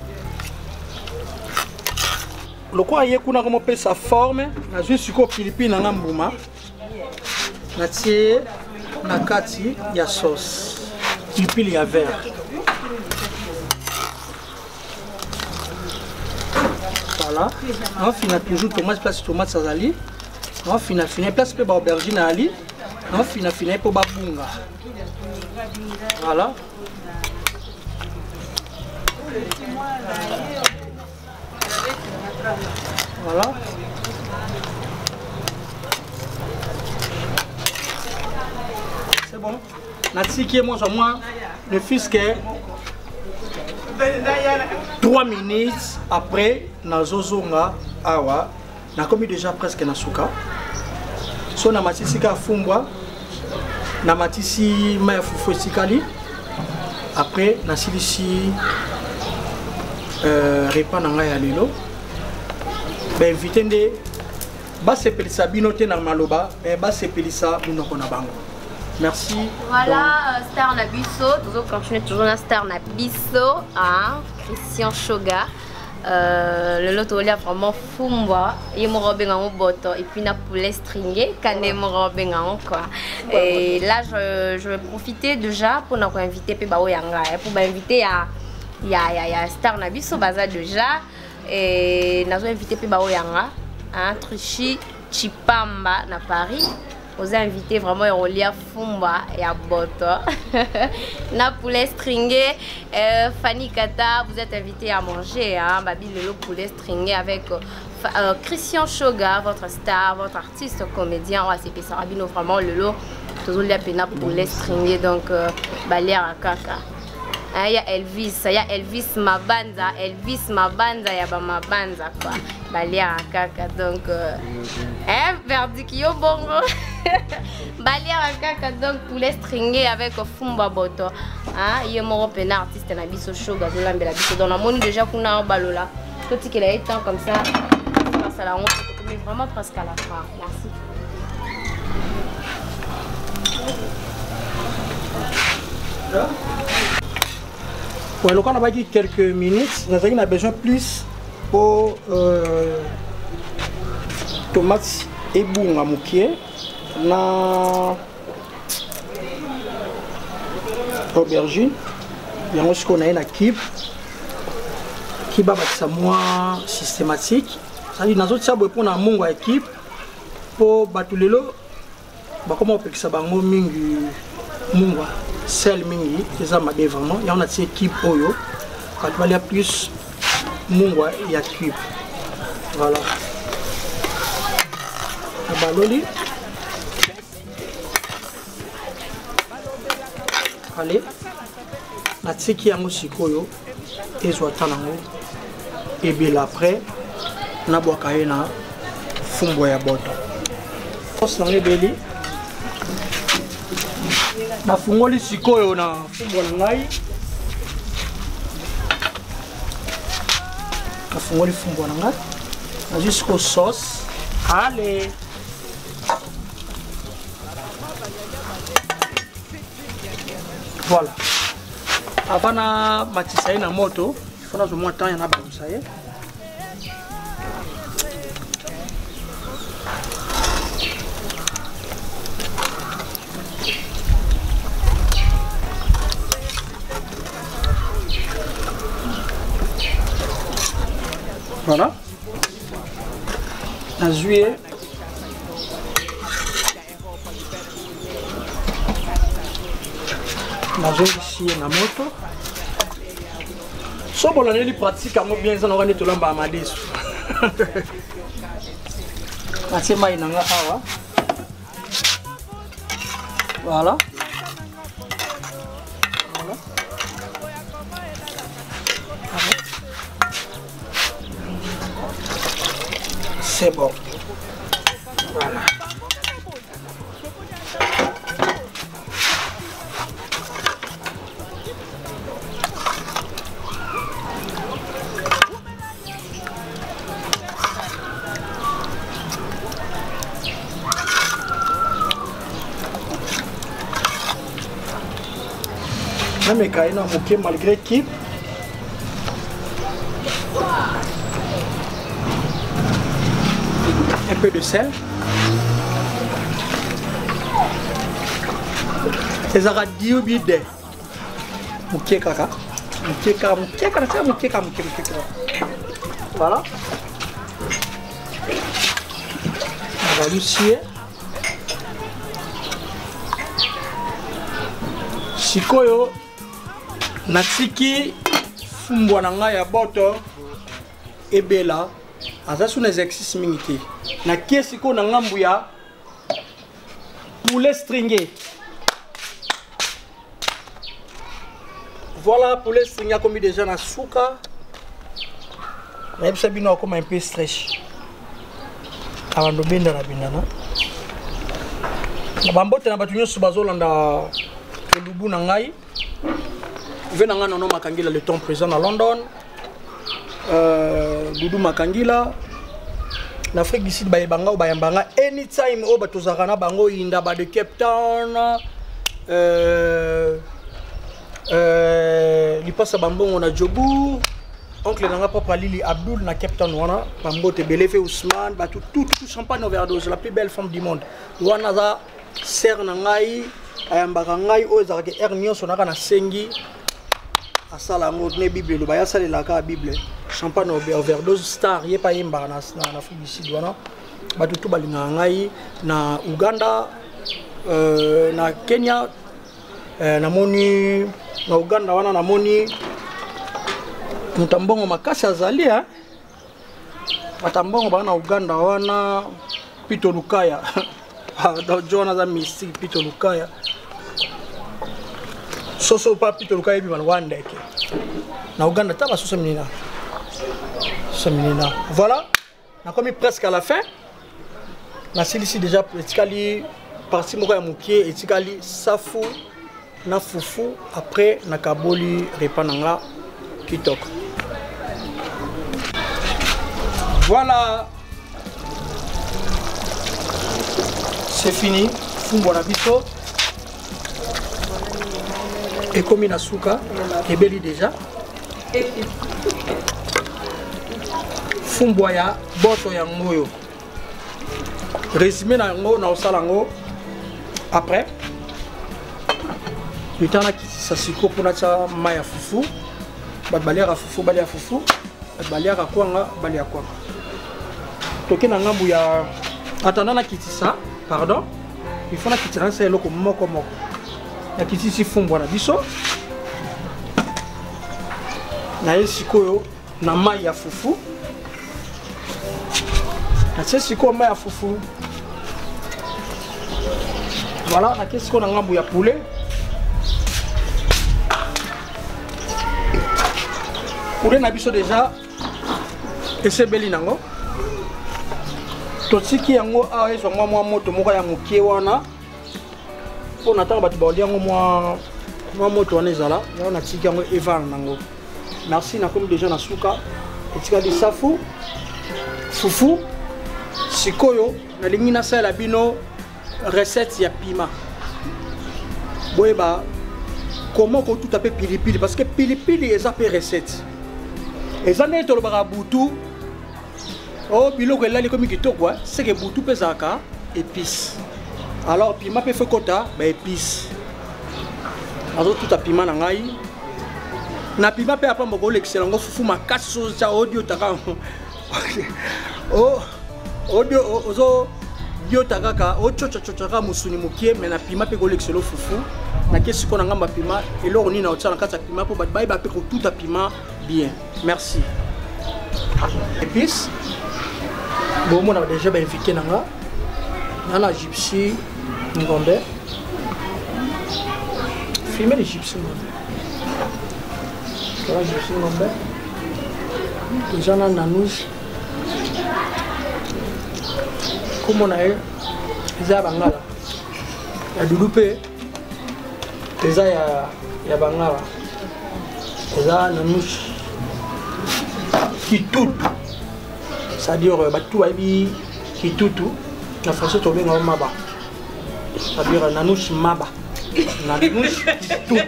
Lokola ye kuna komopesa forme, nazwi sikoyo pilipili na nga mbuma, natie na kati ya sauce, pilipili ya vert. Voilà, naofina toujours tomate place tomate azali, naofinafina place mpe baaubergine ali, naofinafina ye mpo babunga. Voilà. Voilà. C'est bon. Natiki moi moi le fils que 3 minutes après nazozonga awa nakomi déjà presque na suka so namatisi kaka fumbwa namatisi mai ya fufu etikali après nasilisi euh, repas na ngai ya lelo bainvite nde basepelisa bino te na maloba mais basepelisa monoko na bango merci. Voilà. Donc, euh, star na biso tozo continuer toujours na star na biso hein, Christian Shoga euh, lelo tokolia vraiment fumbwa ye moko abenga yango boto et puis na poulet stringé kande moko abenga yango quoi. Et là je, je vais profiter déjà mpona koinvite mpe baoyo ya ngai mpo bainvite ya, ya, ya, ya star na biso baza déjà. Et nazo invité mpe baoyo ya nga hein, Truchy Chipamba na Paris oza invité vraiment ya kolia fumba ya boto na poulet stringé. Fanny Kata, vous êtes invité à manger hein, babi lelo poulet stringé avec Christian Shoga, votre star, votre artiste comédien oyo asepesaka bino vraiment. Lelo tozolia mpena poulet stringé, donc baliaka kaka. Ah, ya Elvis, ya Elvis Mabanza, Elvis Mabanza ya ba Mabanza quoi. Baliaka kaka donc hein, verdict yo bongo. Baliaka kaka donc poulet stringé avec fumba boto. Hein, ye moko pena artiste na biso Shoga zolambela biso. Donc namoni déjà kuna balola. Totikela ye temps comme ça. Ça la honte, mais vraiment presque à la fin. Merci. Ouais, lokola nabaki quelques minutes nazalaki na besoin plus po tomate ebunga mokie na aubergine yango sikoyo naye na kibe kibe abakisa mwa systématique cestadi nazotia boye mpona mongo ya ekipe mpo bato lelo bakoma kopekisa bango mingi mungwa sel mingi eza mabe vraiment. Yango natie cube oyo bato balia plus mungwa ya cube. Voilà, nabaloli. Allez, natiki yango sikoyo ezwa ta nango ebela, après nabwaka ye na fumbwa ya boto. Sauce nango ebeli, nafungoli sikoyo na fumbwa na ngai, nafungoli fumbwa na ngai, nazwi sikoyo sauce. Allez, voilà, avant na matisa ye na moto fo nazwa mwa temps ya nabalusa ye. Voilà, nazwi ye, nazongisi ye na moto. So bolandeli pratique yango bien, eza noka nde tolambaka madesu. Natie mai na nga awa. Voilà, voilà. C'est bon. Voilà. Nameka ye na moke malgré équipe un peu de sel ezalaka diobi de moke kaka, moke kaka, moke kaka, natia moke kaka, moke, moke kaka. Voilà, nabalusi ye sikoyo, natiki fumbwa na ngai ya boto ebela, aza su na exercice mingi te. Nakie sikoyo na ngambu ya poulet stringé. Voilà, poulet string akomi déjà na suka. Nayebisa bino akoma un peu stress. Abando benda na bendana. Na bambote na bato nyonso bazolanda elubu na ngai. Ve na ngai Nono Makangila le temps présent na London. Euh, Doudou Makangila na Afrique du Sud bayeba nga bayamba nga anytime oyo bato ozalaka na bango Indaba de Cape Town euh, euh, lipasa bambongo na Joburg oncle na nga propre Lili Abdul na Cape Town wana bambote ebele fe Ousmane bato tout tout champagne overdose la plus belle femme du monde wana aza sœur na ngai ayambaka ngai oyo ezalaka heure nyonso naka nasengi asala yango ne bible eloba ye asalelaka bible champagne overdose star ye mpe ayembaka na, na, na afrique du sud wana bato tu balingaka ngai na uganda euh, na kenya euh, namoni na uganda wana namoni moto ya mbongo makasi azali eh? bato ya mbongo baa na uganda wana pito lukaya jo wana aza mystique pito lukaya soso pa pito lukaya ebima lokola ndeke na uganda ta basoso minina soso minina voilà nakomi presque à la fin nasilisi déjà etikali parti moko ya mokie etikali safu na fufu après nakaboli repas na nga kitoko voilà c'est fini fumbwa na biso ekomi na suka ebeli déjà fumbwa ya boto yango oyo résumé na yango na osala yango après leta nakitisa sikoyo mpo natya mai ya fufu bato baliaka fufu balia fufu bato baliaka kwanga balia kwanga toke na ngambu ya atanda nakitisa pardon il faut nakitisa nasala eloko moko moko nakitisi fumbwa na biso naye sikoyo na mai ya fufu natie sikoyo mai ya fufu voilà natie sikoyo na ngambo ya poulet poulet na biso déjà esebeli nango totiki yango awa ezwa mwa mwa moto moko ya mokie wana mpo na ntango bato baolia yango mwa mwa moto wana ezala yango natiki yango evanda nango merci nakomi deja na suka etikali safu fufu sikoyo nalingi nasalela bino recette ya pima boyeba comment kotuta mpe pilipili parce que pilipili eza mpe recette eza ndenge tolobaka butu o oh, biloko elali ekomi kitoko eh? seke butu mpe ezalaka épice alors pima mpe fo ekota baépice nazotuta pima na ngai na pima mpe apamba kolekisela yango fufu makasi sozotya odiotaka odio ozo diota kaka ococacoca kaka mosuni mokie me na pima mpe kolekisela fufu nake sikoyo na ngambo ya pima eloko nini naotya na kati ya pima mpo bato bayeba mpe kotuta pima bien merci épice bomona déjà bainvité na nga nga na gypsy ngombe filme le gypsy ngombe voilà gypsy ngombe toza na nanouche nkombo na ye eza ya bangala ya dudu mpe eza ya, ya bangala eza nanouche kitutu c'est-à-dire euh, bato bayebi kitutu na français tobenga maba c'est-à-dire euh, nanouche maba nanouche kitutu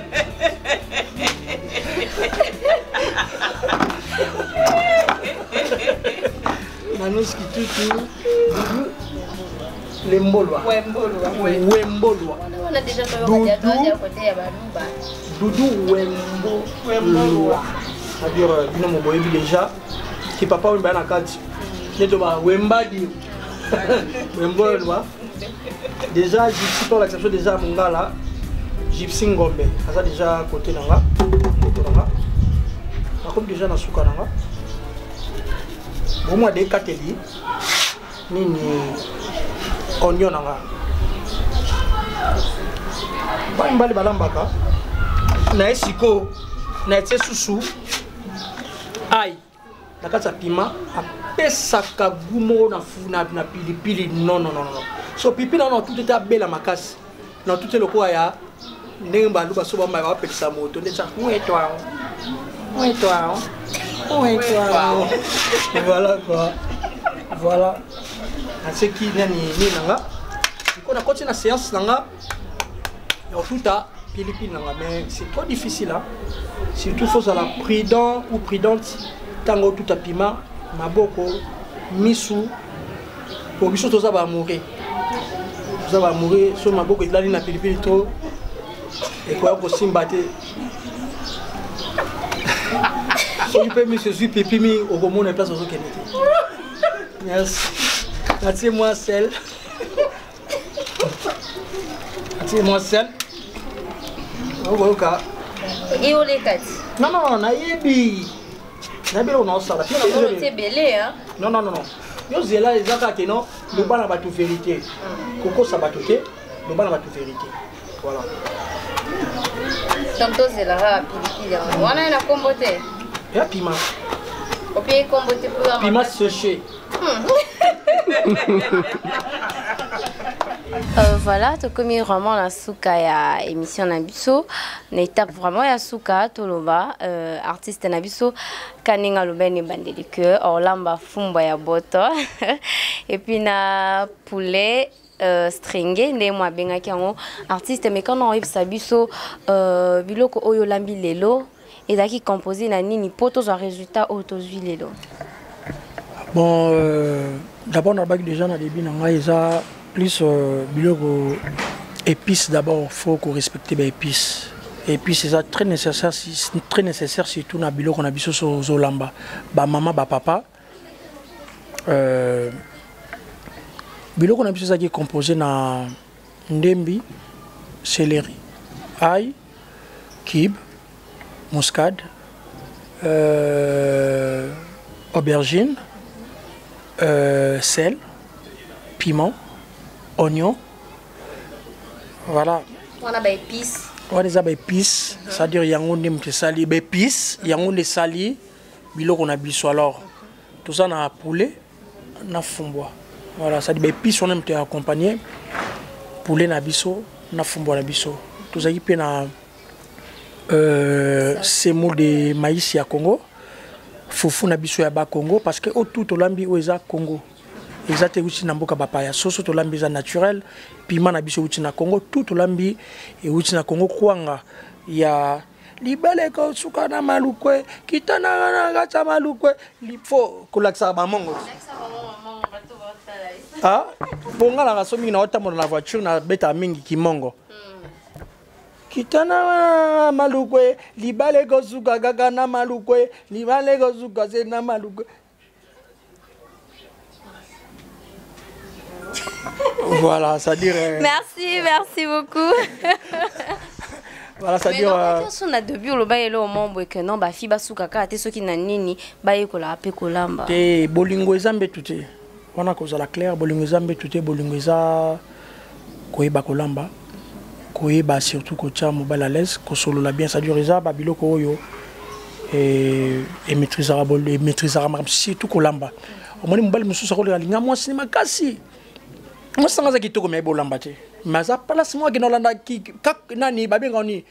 nanouche kitutu lembolwa wembolwa dudu wembolwa c'est-à-dire euh, bino moboyebi déjà ki papa oyo baya na kati nde toba wembadi wembolwa déjà gypsy mpo olakisa biso déjà mongala gypsy ngombe aza déjà côté na nga ndeko na nga nakomi déjà na suka na nga bomwa de ekateli nini oignon na nga bana mibali balambaka na ye sikoyo Natie susu ai na kati ya piment, apesaka goût moko na, na, na pilipili. Non, non, non, non. So pipi na na tuta te, abela makasi na tuta lokola ya ndenge baluba so bamaya bapekisa moto nde tia mwetwao mwetwao mwetwao. Voilà quoi, voilà. Naseki nani nini na nga sikoyo, nakoti na séance na nga ya kotuta pilipili na nga, mais c'est trop difficile, hein? Surtout faut ozala prudent ou prudente ntango otuta piment, maboko, misu, po biso toza baamoureux, toza baamoureux. So maboko elali na pilipili to ekoya kosimba te. Soki mpe miso ezwi pipimi, okomona place ozokende te. Merci. Natie mwa sel, natie mwa sel, okoyoka. Eoleka ti. Non, non, nayebi, nayebi eloko naosala. Olotie ebele, hein? Non, non, non, non, yo zela, eza kaka ke non, loba na bato vérité, kokosa bato te, loba na bato vérité, voilà. Donc tozela kaka pilipili yango wana ye na nkombo te. Ya piment. Opie nkombo te mpo piment séché. Voilà, tokomi vraiment na suka ya émission na biso, na étape vraiment ya suka. Toloba artiste na biso kaninga alobeni ebandeli ke olamba fumbwa ya boto et puis na poulet stringe nde mo abengaki yango. Artiste, mais kana oyebisa biso biloko oyo olambi lelo ezalaki composé na nini mpo tozwa résultat oyo tozwi lelo? Bon, d'abord nalobaki déjà na début na ngai, eza plus biloko épice. D'abord faut korespecte baépice. Épice eza très nécessaire, très nécessaire, surtout na biloko na biso. So ozolamba, bamama, bapapa, biloko na biso ezalaki composé na ndembi, céleri, ail, cube, muscade, aubergine, sel, piment, oignon, voilà. Wana baépice. Wana eza baépice, c'est-à-dire yango nde moto esali baépice, yango nde esali biloko na biso. Alors toza na poulet na fumbwa, voilà, c'est-à-dire baépice wana moto ya accompagner poulet na biso na fumbwa na biso. Tozalaki mpe na semoule de maïs ya Congo, fufu na biso ya Bakongo, parce que oyo tu tolambi oyo eza Congo, eza te euti na mboka bapaya. Soso tolambi eza naturel, piment na biso euti na Congo, tout tolambi euti na Congo. Kwanga ya libala ekosuka na malukwe, kitana na kati ya malukwe, fo kolakisaka bamongo. Ah, mpo nga nanga so mingi naotambola na voiture, nabetaka mingi kimongo. Kitana malukwe, libala ekosuka kaka na malukwe, libala ekosuka se na malukwe. Voilà, c'est-à-dire Merci, merci beaucoup. Voilà, c'est-à-dire So na début oloba elo mombo ke non, bafi basuka kaka te soki na nini, bayekolaka mpe kolamba. Te, bolingo eza mbetu te. Wana kozala clair, bolingo eza mbetu te. Bolingo eza koyeba kolamba, koyeba surtout kotia mobali à l'aise, kosolola bien, c'est-à-dire eza babiloko oyo emaîtrisaka makambo, surtout kolamba. Omoni mobali mosusu akolinga, alinga mwasi ni makasi, mwasi nanga aza kitoko, me ayebi olamba te, mais aza place moko akende olanda nani babengaka nini,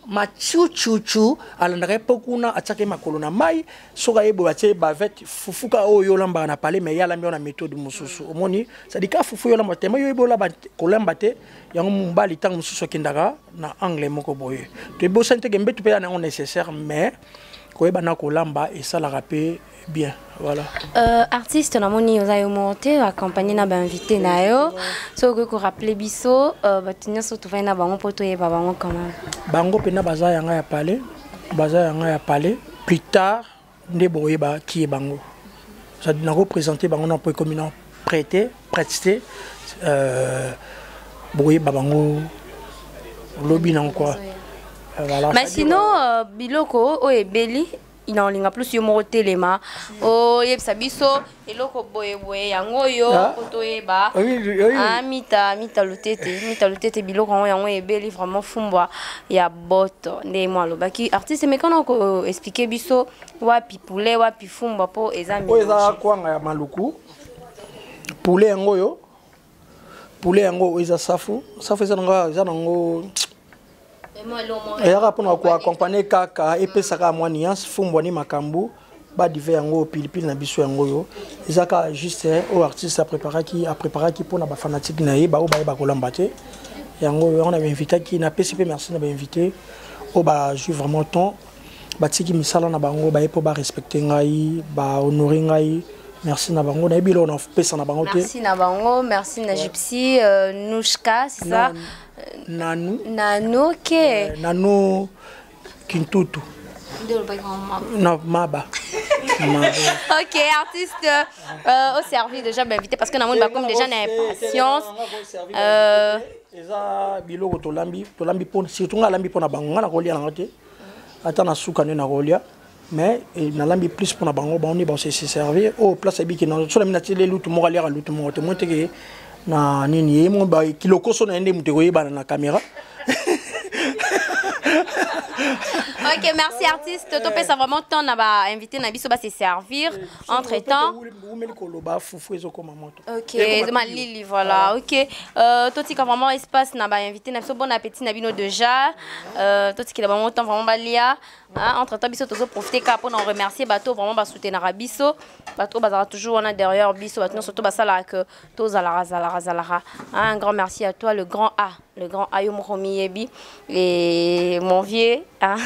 machuchuchu, alandaka ye mpo kuna atiaka ye makolo na mai. Soki aye boye, atie ye bavette, fufu ka oyo olambaka na palais, mais ye alambi wana méthode mosusu. Omoni, c'est-à-dire ka fufu oyo olamba te, ma yo oyebi olamba kolamba te. Yango mobali ntango mosusu akendaka na angle moko boye. Toyebosani teke mbetu mpe ya nango nécessaire, mais koyeba na kolamba esalaka mpe bien, voilà. Artiste, namoni oza yo moko te, accompagné na bainvité na yo. So okoki korappeler biso bato nyonso tovandi na bango mpo toyeba bango quand même. Bango mpena baza yanga ya palais, baza yanga ya palais. Plus tard nde bokoyeba ki ye bango, c'est-à-dire nakoprésente bango na mpo ekomi na prêté prêté, bokoyeba bango lobi nango quoi. Voilà. Mais sinon biloko oyo ebeli. Naolinga plus yo moko telema oyebisa biso eloko boyeboye yango oyo Ah. po toyeba. Oui. Ah, mita mita lutete, mita lutete, biloko yango yango ebeli vraiment fumbwa ya boto nde mo alobaki. Artiste, mekana ko expliquer biso wapi poulet, wapi fumbwa, po eza Oyo eza mélange. kwanga ya maluku, poulet yango oyo, poulet yango oyo eza safu. Safu eza nango, eza nango. Eyaka mpona koaccompagne kaka, epesaka mwa nuance. Fumbwa ni makambo badive yango, pilipili na biso yango oyo eza kaka juste oyo artiste apréparaki mpona bafanatike na ye, baoyo bayeba kolamba te. Yango oyo, yango na bainvitaki. Napesi mpe merci na bainvité oyo bazwi vraiment temps, batiki misala na bango, baye mpo barespecte ngai, bahonore ngai. Merci na bango. Nayebi eloko napesa na bango te. Merci na bango, merci na Gypsy Nouchka, c'est ça? Nanu. Nanu, ok. Nanu Kintutu. Nde olobaki vraiment. Na maba. Ok, artiste, au service déjà invité parce que namoni bakomi déjà na impatience. Eza biloko tolambi, tolambi mpo surtout ngai alambi mpo na bango. Ngai nakolia nango te, ata na suka nde nakolia, mais nalambi plus mpo na bango. Bango nde base se servir oyo place abiki. So nami natieli lutu moko, aliaka lutu moko te, mo teke na nini ye mo kilokoso na ye nde moto ekoyebana na caméra. Ok, merci artiste. Topesa vraiment temps na ba invité na biso ba se servir entre temps. Umeli koloba, fufu ezokoma moto. Ok, malili, voilà. Ok. Totika vraiment espace na ba invité na biso. Bon appétit na bino déjà. Totika vraiment temps vraiment balia. Hein, entre temps biso tozo profiter ka pour en remercier bato vraiment ba soutenir biso. Bato bazala toujours wana derrière biso, bato surtout basala que tozala zala zala. Hein, un grand merci à toi le grand A, le grand A yo moko oyebi et mon vieux, hein,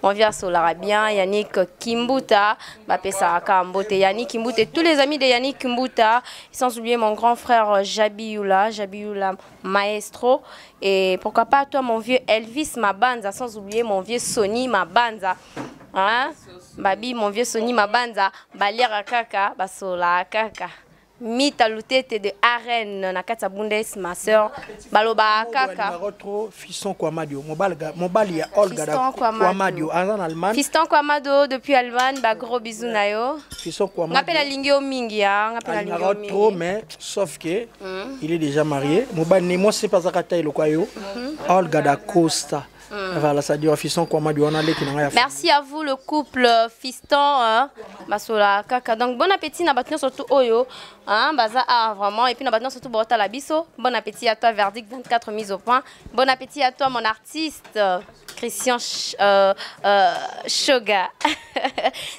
mon vieux asolara bien Yannick Kimbuta, bapesa mbote Yannick Kimbuta et tous les amis de Yannick Kimbuta, sans oublier mon grand frère Jabi Yula, Jabi Yula maestro, et pourquoi pas toi mon vieux Elvis Mabanza, sans oublier mon vieux Sony Mabanza. Hein? Babi, mon vieux Sony Mabanza, baliara kaka, basola kaka. Mita Lutete de Arène na kati ya Bundes, ma sœur, baloba kaka. Trop Fiston Kwamadio, mobali mobali ya Olga. Fiston Kwamadio. Kwamadio aza na Allemagne. Fiston Kwamado depuis Allemagne, ba gros bisous na yo. Fiston Nga mpe Kwamadio. Nalingi yo mingi ya, nga mpe nalingi yo Alingaka trop mingi. Mais sauf que il est déjà marié. Mobali ne mwasi mpe azaka ta eloko yo, Olga da Costa. Voilà, ça dire Fiston Kwamadio wana leki na ngai ya. Merci à vous le couple Fiston, hein, Basola kaka. Donc bon appétit na bato nyonso surtout oyo, hein, baza ah, vraiment, et puis na bato nyonso surtout botala biso. Bon appétit à toi Verdict 24 mise au point. Bon appétit à toi mon artiste Christian Shoga.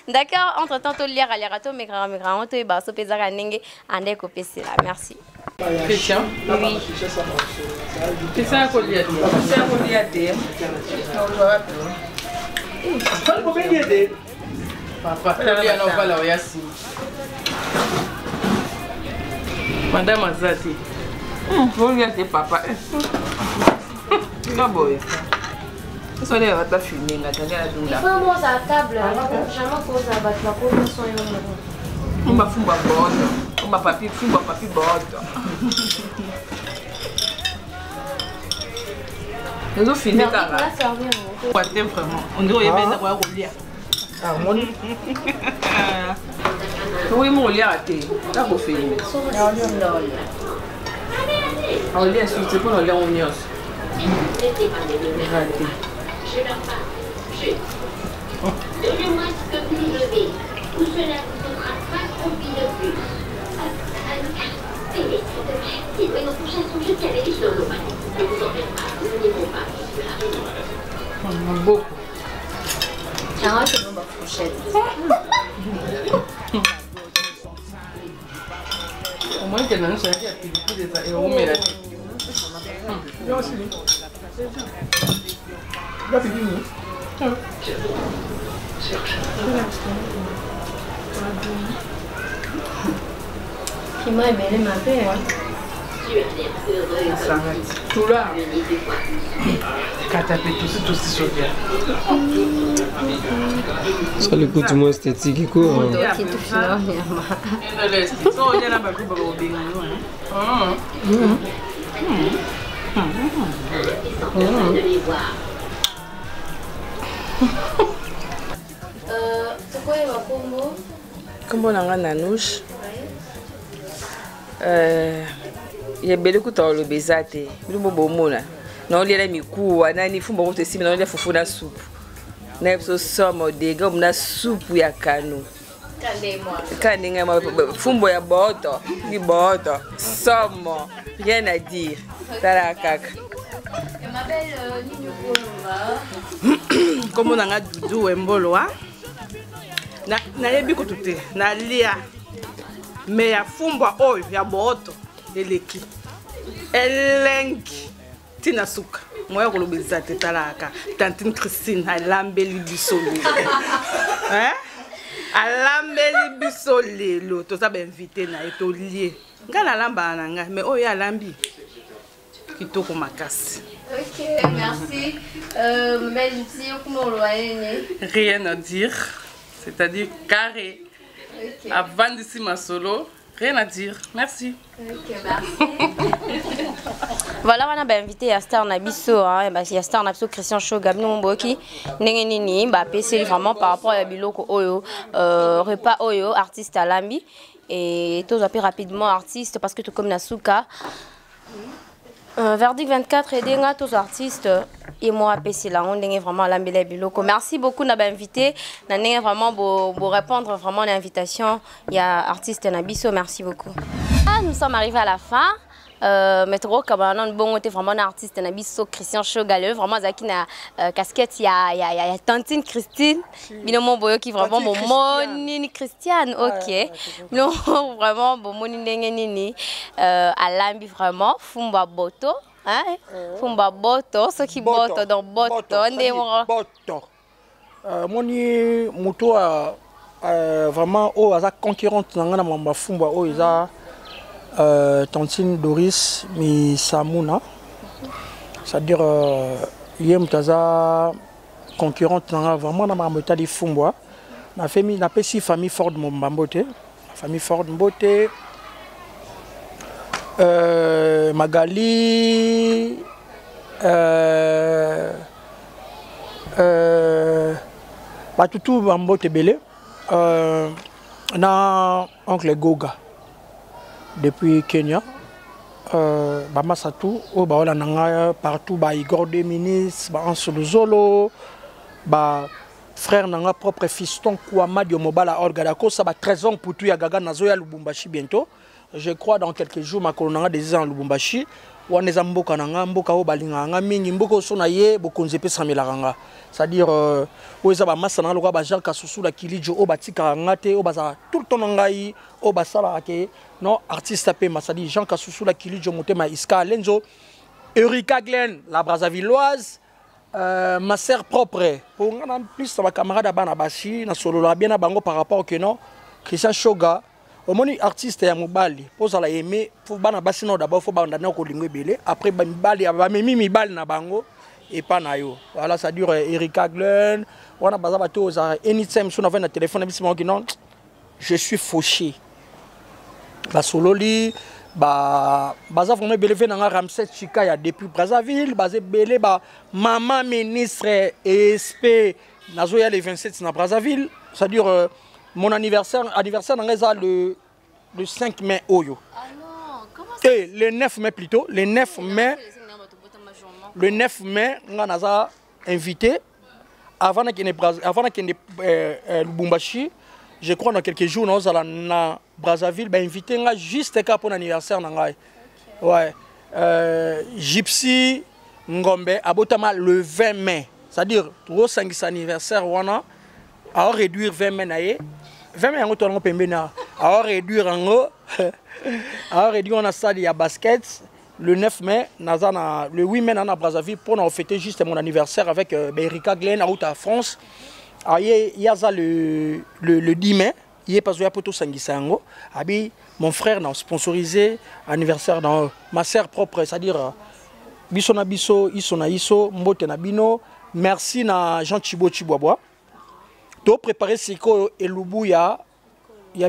D'accord, entre-temps to lire alira to megra megra to ba so pezaka ndenge ande ko pesela. Merci. Christian. Oui. Christian akolia te. Christian akolia te. Papa, tolia na ovala oya nsima. Madame aza te. Olia te papa. Ka boye. Soki ata filme nga tali adunda. Il faut moi à table, jamais cause à battre la peau son yo moko. Fumba fumba boto. Fumba papi, fumba papi boto. Ezofilme kaka. Là servir. Kwa te vraiment. On dirait oyeba eza koya kolia. Ah, moni. Oyi mo koliaka te. Ta kofilme. Aolia suite mpona olia ngo nyonso. Eza te. Je leur parle. Je. Donnez-moi ce que vous devez, ou cela vous coûtera 5 roupies de plus. Ne vous en faites pas, nous n'irons pas jusque-là. Beaucoup. Ah, c'est bon, bah, fourchette. Au moins que nanu soyaki ya pilipili eza eumela te. Là, fini. Piment ebele mabe, hein. Tu as l'air heureux Esangati tula. comme tu vois. Kata mpe tosi tosi solia. Ça, le coup du moins esthétique, quoi. Ok, tout finalement. So olia na bato bakobengano. De les voir. Nkombo na ngai Nanouche. Euh, ya ebele kuta oloba eza te bino bo bomona naoliela mikuwa nani fumba kutu esimbi naolia fufu na supu na biso somo dega na supu ya kano kaka ndenge fumbo ya boto ni boto somo rien à dire tala kaka. Nkombo na nga Dudu Wembolwa. Nayebi kutu te nalia me ya fumbwa oyo ya booto eleki elengi ntina suka moya koloba eza te. Talaka tantine Christine alambeli biso lelo, alambeli biso lelo. Toza bainvité na ye, tolie. Ngai nalambaka na ngai, mais oyo ye alambi kitoko makasi. Ok, merci. Mais Gypsy, comment on Rien à dire, c'est-à-dire carré. Okay. Avandisi masolo, rien à dire. Merci. Ok, merci. Voilà, wana bainvité ya star na biso, hein, ya star na biso Christian Shoga. Bino boyoki ndenge nini bapeseli vraiment par rapport ya biloko oyo, repas oyo artiste alambi. Et tozwa mpe rapidement artiste parce que tokomi na suka. Verdict 24 edenga tozwa artiste ye moko apesela yango ndenge vraiment alambela biloko. Merci beaucoup na bainvité na ndenge vraiment bo répondre vraiment na invitation ya artiste na biso. Merci beaucoup. Ah, nous sommes arrivés à la fin. Mais tokokabana nano bongo te. Vraiment na artiste na biso Christian Shogale, vraiment azalaki na casquette ya tantine Christine. Bino mo boyoki vraiment bomoni ni Christiane. Ok, bino vraiment bomoni ndenge nini alambi vraiment fumbwa boto, hein? Fumbwa boto soki boto, donc boto nde moko. Boto. Moni moto vraiment oyo aza concurrente na ngai na mambo ya fumbwa oyo eza tantine Doris Misamuna, c'est-à-dire ye moto aza concurrente na ngai vraiment na makambo etali fumbwa. Napesi famille Ford mobimba mbote, famille Ford mbote, Magali, bato tu bambote ebele, na oncle Goga depuis Kenya, bamasa tu oyo baolanda ngai partout, ba Igor de Ministre, ba Anse Luzolo, ba frère na nga propre fiston Kwamadio Mobala Olga Dakosa, ba 13 ans putu ya Gaga. Nazoya Lubumbashi bientôt, je crois dans quelques jours. Makolo na nga déjà en Lubumbashi. Wana eza mboka na nga, mboka oyo balingaka nga mingi, mboka oyo so na ye bokonzi epesamelaka nga, c'est-à-dire oyo eza bamasa na nga lokola ba Jean Kasusula Kilijo oyo batikaka nga te, oyo bazalaka tout le temps na ngai, oyo basalaka ke non artiste apema, c'est-à-dire Jean Kasusula Kilijo, motema ya Iska Alenzo, Erika Glen la Brazzavilloise, ma sœur propre. Po nga na plus na bacamarade ya bana basi, nasololaka bien na bango par rapport que non, Christian Shoga, omoni artiste ya mobali mpo ozala aimé, fo bana basi nao d'abord fo banda na kolingo ebele, après bamibali bamemi mibali na bango epa na yo. Voilà, c'est à dire Erika Glen wana baza bato oyo ozala anytime so navai na telefone na biso bango, non, je suis fauché, basololi ba baza vraiment ebele. Ve na nga Ramses Chikaya depuis Brazzaville, baza ebele, ba mama ministre esp. Nazoya le 27 na Brazzaville, c'est-à-dire mon anniversaire, anniversaire na nga eza le 5 mai oyo. Ah non, comment? Eh, le 9 mai plutôt, le 9 mai, le 9 mai nga naza invité avant nakende avant nakende Lubumbashi. Je crois dans quelques jours naozala na Brazzaville. Bainvité nga juste kaka mpo na anniversaire na ngai. Ouais, Gypsy Ngombe abotama le 20 mai, c'est-à-dire tokosangisa anniversaire wana, ao réduire 20 mai na ye, 20 mai yango tolango pembeni awa, ao réduire yango, ao réduire wana stade ya basket. Le 9 mai naza na, le 8 mai naza na Brazzaville mpo na ofêter juste mon anniversaire avec Erika Glen auta France. Aye, ye aza le 10 mai, ye mpe azoya mpo tosangisa yango. Abi mon frère na sponsorisé anniversaire na ma sœur propre, c'est-à-dire biso na biso, iso na iso. Mbote na bino, merci na Jean Chibo Chibwabwa. Topréparé sikoyo elubu ya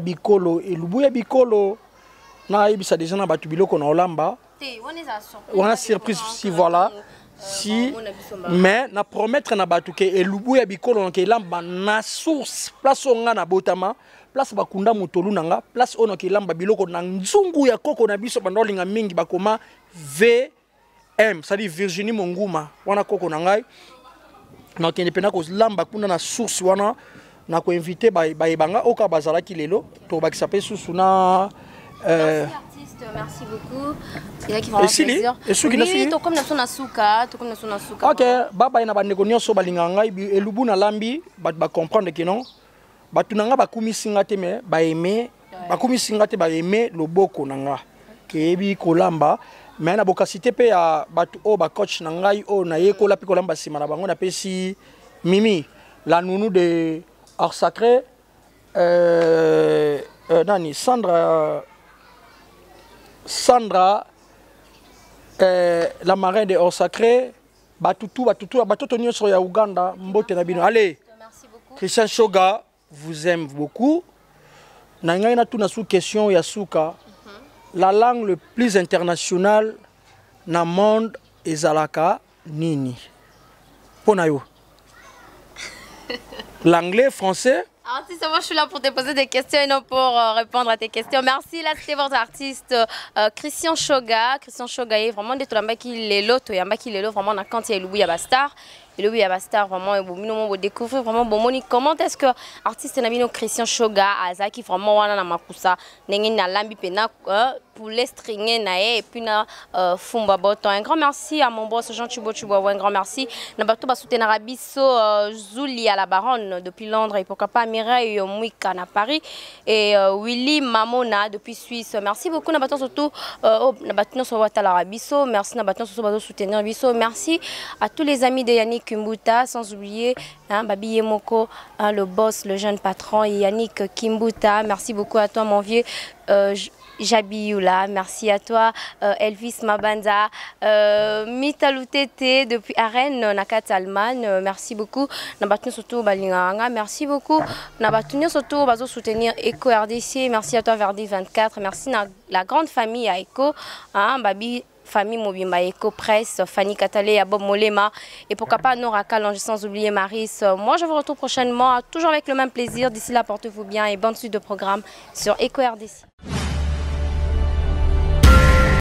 bikolo, elubu ya bikolo. Nayebisa déjà na bato biloko na olamba. Te, wana eza surprise. Wana surprise, si voilà. Si mais na promettre na bato ke elubu ya bikolo na ke elamba na source, place oyo nga nabotama, place bakunda motolu na nga, place oyo nake elamba biloko na nzungu ya koko na biso banda olinga mingi bakoma VM, c'est-à-dire Virginie Monguma wana koko na ngai. Nakende mpena kolamba kuna na source wana, na koinvite bayebanga oyo kaka bazalaki lelo, tobakisa mpe susu na Merci artiste, merci beaucoup. Ezalaki vraiment Esili? plaisir. Esuki na Oui, suki? tokomi na biso na suka, tokomi na biso na suka. Ok, babaye na bandeko nyonso balingaka ngai. Elubu nalambi, bato bacomprendre ke non, bato na nga bakumisi nga te, me baeme bakumisi nga te, baeme loboko na nga keyebi kolamba. Me na bokasi te mpe ya bato oyo bacoach na ngai oyo nayekola mpe kolamba nsima na bango, napesi Mimi la nounou de Or Sacré, nani, Sandra, Sandra la marraine de Or Sacré, batutu batutu batoto nyonso ya Uganda, mbote na bino. Allez, Merci beaucoup. Christian Shoga vous aime beaucoup. Na ngai natuna sous question ya suka: la langue le plus internationale na monde ezalaka nini mpo na yo? L'anglais, français? Artiste, moi je suis là pour te poser des questions et non pour répondre à tes questions. Merci, là c'était votre artiste Christian Shoga. Christian Shoga est vraiment de toyambaki lelo, toyambaki lelo vraiment na kati ya elubu ya ba star. Elubu ya ba star vraiment et bon bon découvrir vraiment bomoni comment est-ce que artiste na bino Christian Shoga azaki vraiment wana na makusa ndenge na lambi pena poulet stringé na ye et puis na fumba boto. Un grand merci à mon boss Jean Chubo Chubo, un grand merci na bato ba soutenir biso, Zuli à la Baronne depuis Londres et pourquoi pas Mireille Mouika na Paris et Willy Mamona depuis Suisse. Merci beaucoup na bato surtout oh, na bato nyonso batalaka biso. Merci na bato nyonso bazo soutenir biso. Merci à tous les amis de Yannick Kimbuta, sans oublier, hein, Babi Yemoko, hein, le boss, le jeune patron Yannick Kimbuta. Merci beaucoup à toi mon vieux Jabi Yula, merci à toi Elvis Mabanza, Mita Lutete depuis Arène, Nakat Allemagne, merci beaucoup. Nabatunu surtout Balinganga, merci beaucoup. Nabatunu surtout bazo soutenir Echo RDC, merci à toi Verdi 24, merci na la grande famille à Echo, hein, Babi famille Mobimba Echo Presse, Fanny Katale, Bob Molema et pourquoi pas Nora Kalange, sans oublier Maris. Moi je vous retrouve prochainement, toujours avec le même plaisir. D'ici là, portez-vous bien et bonne suite de programme sur Echo RDC.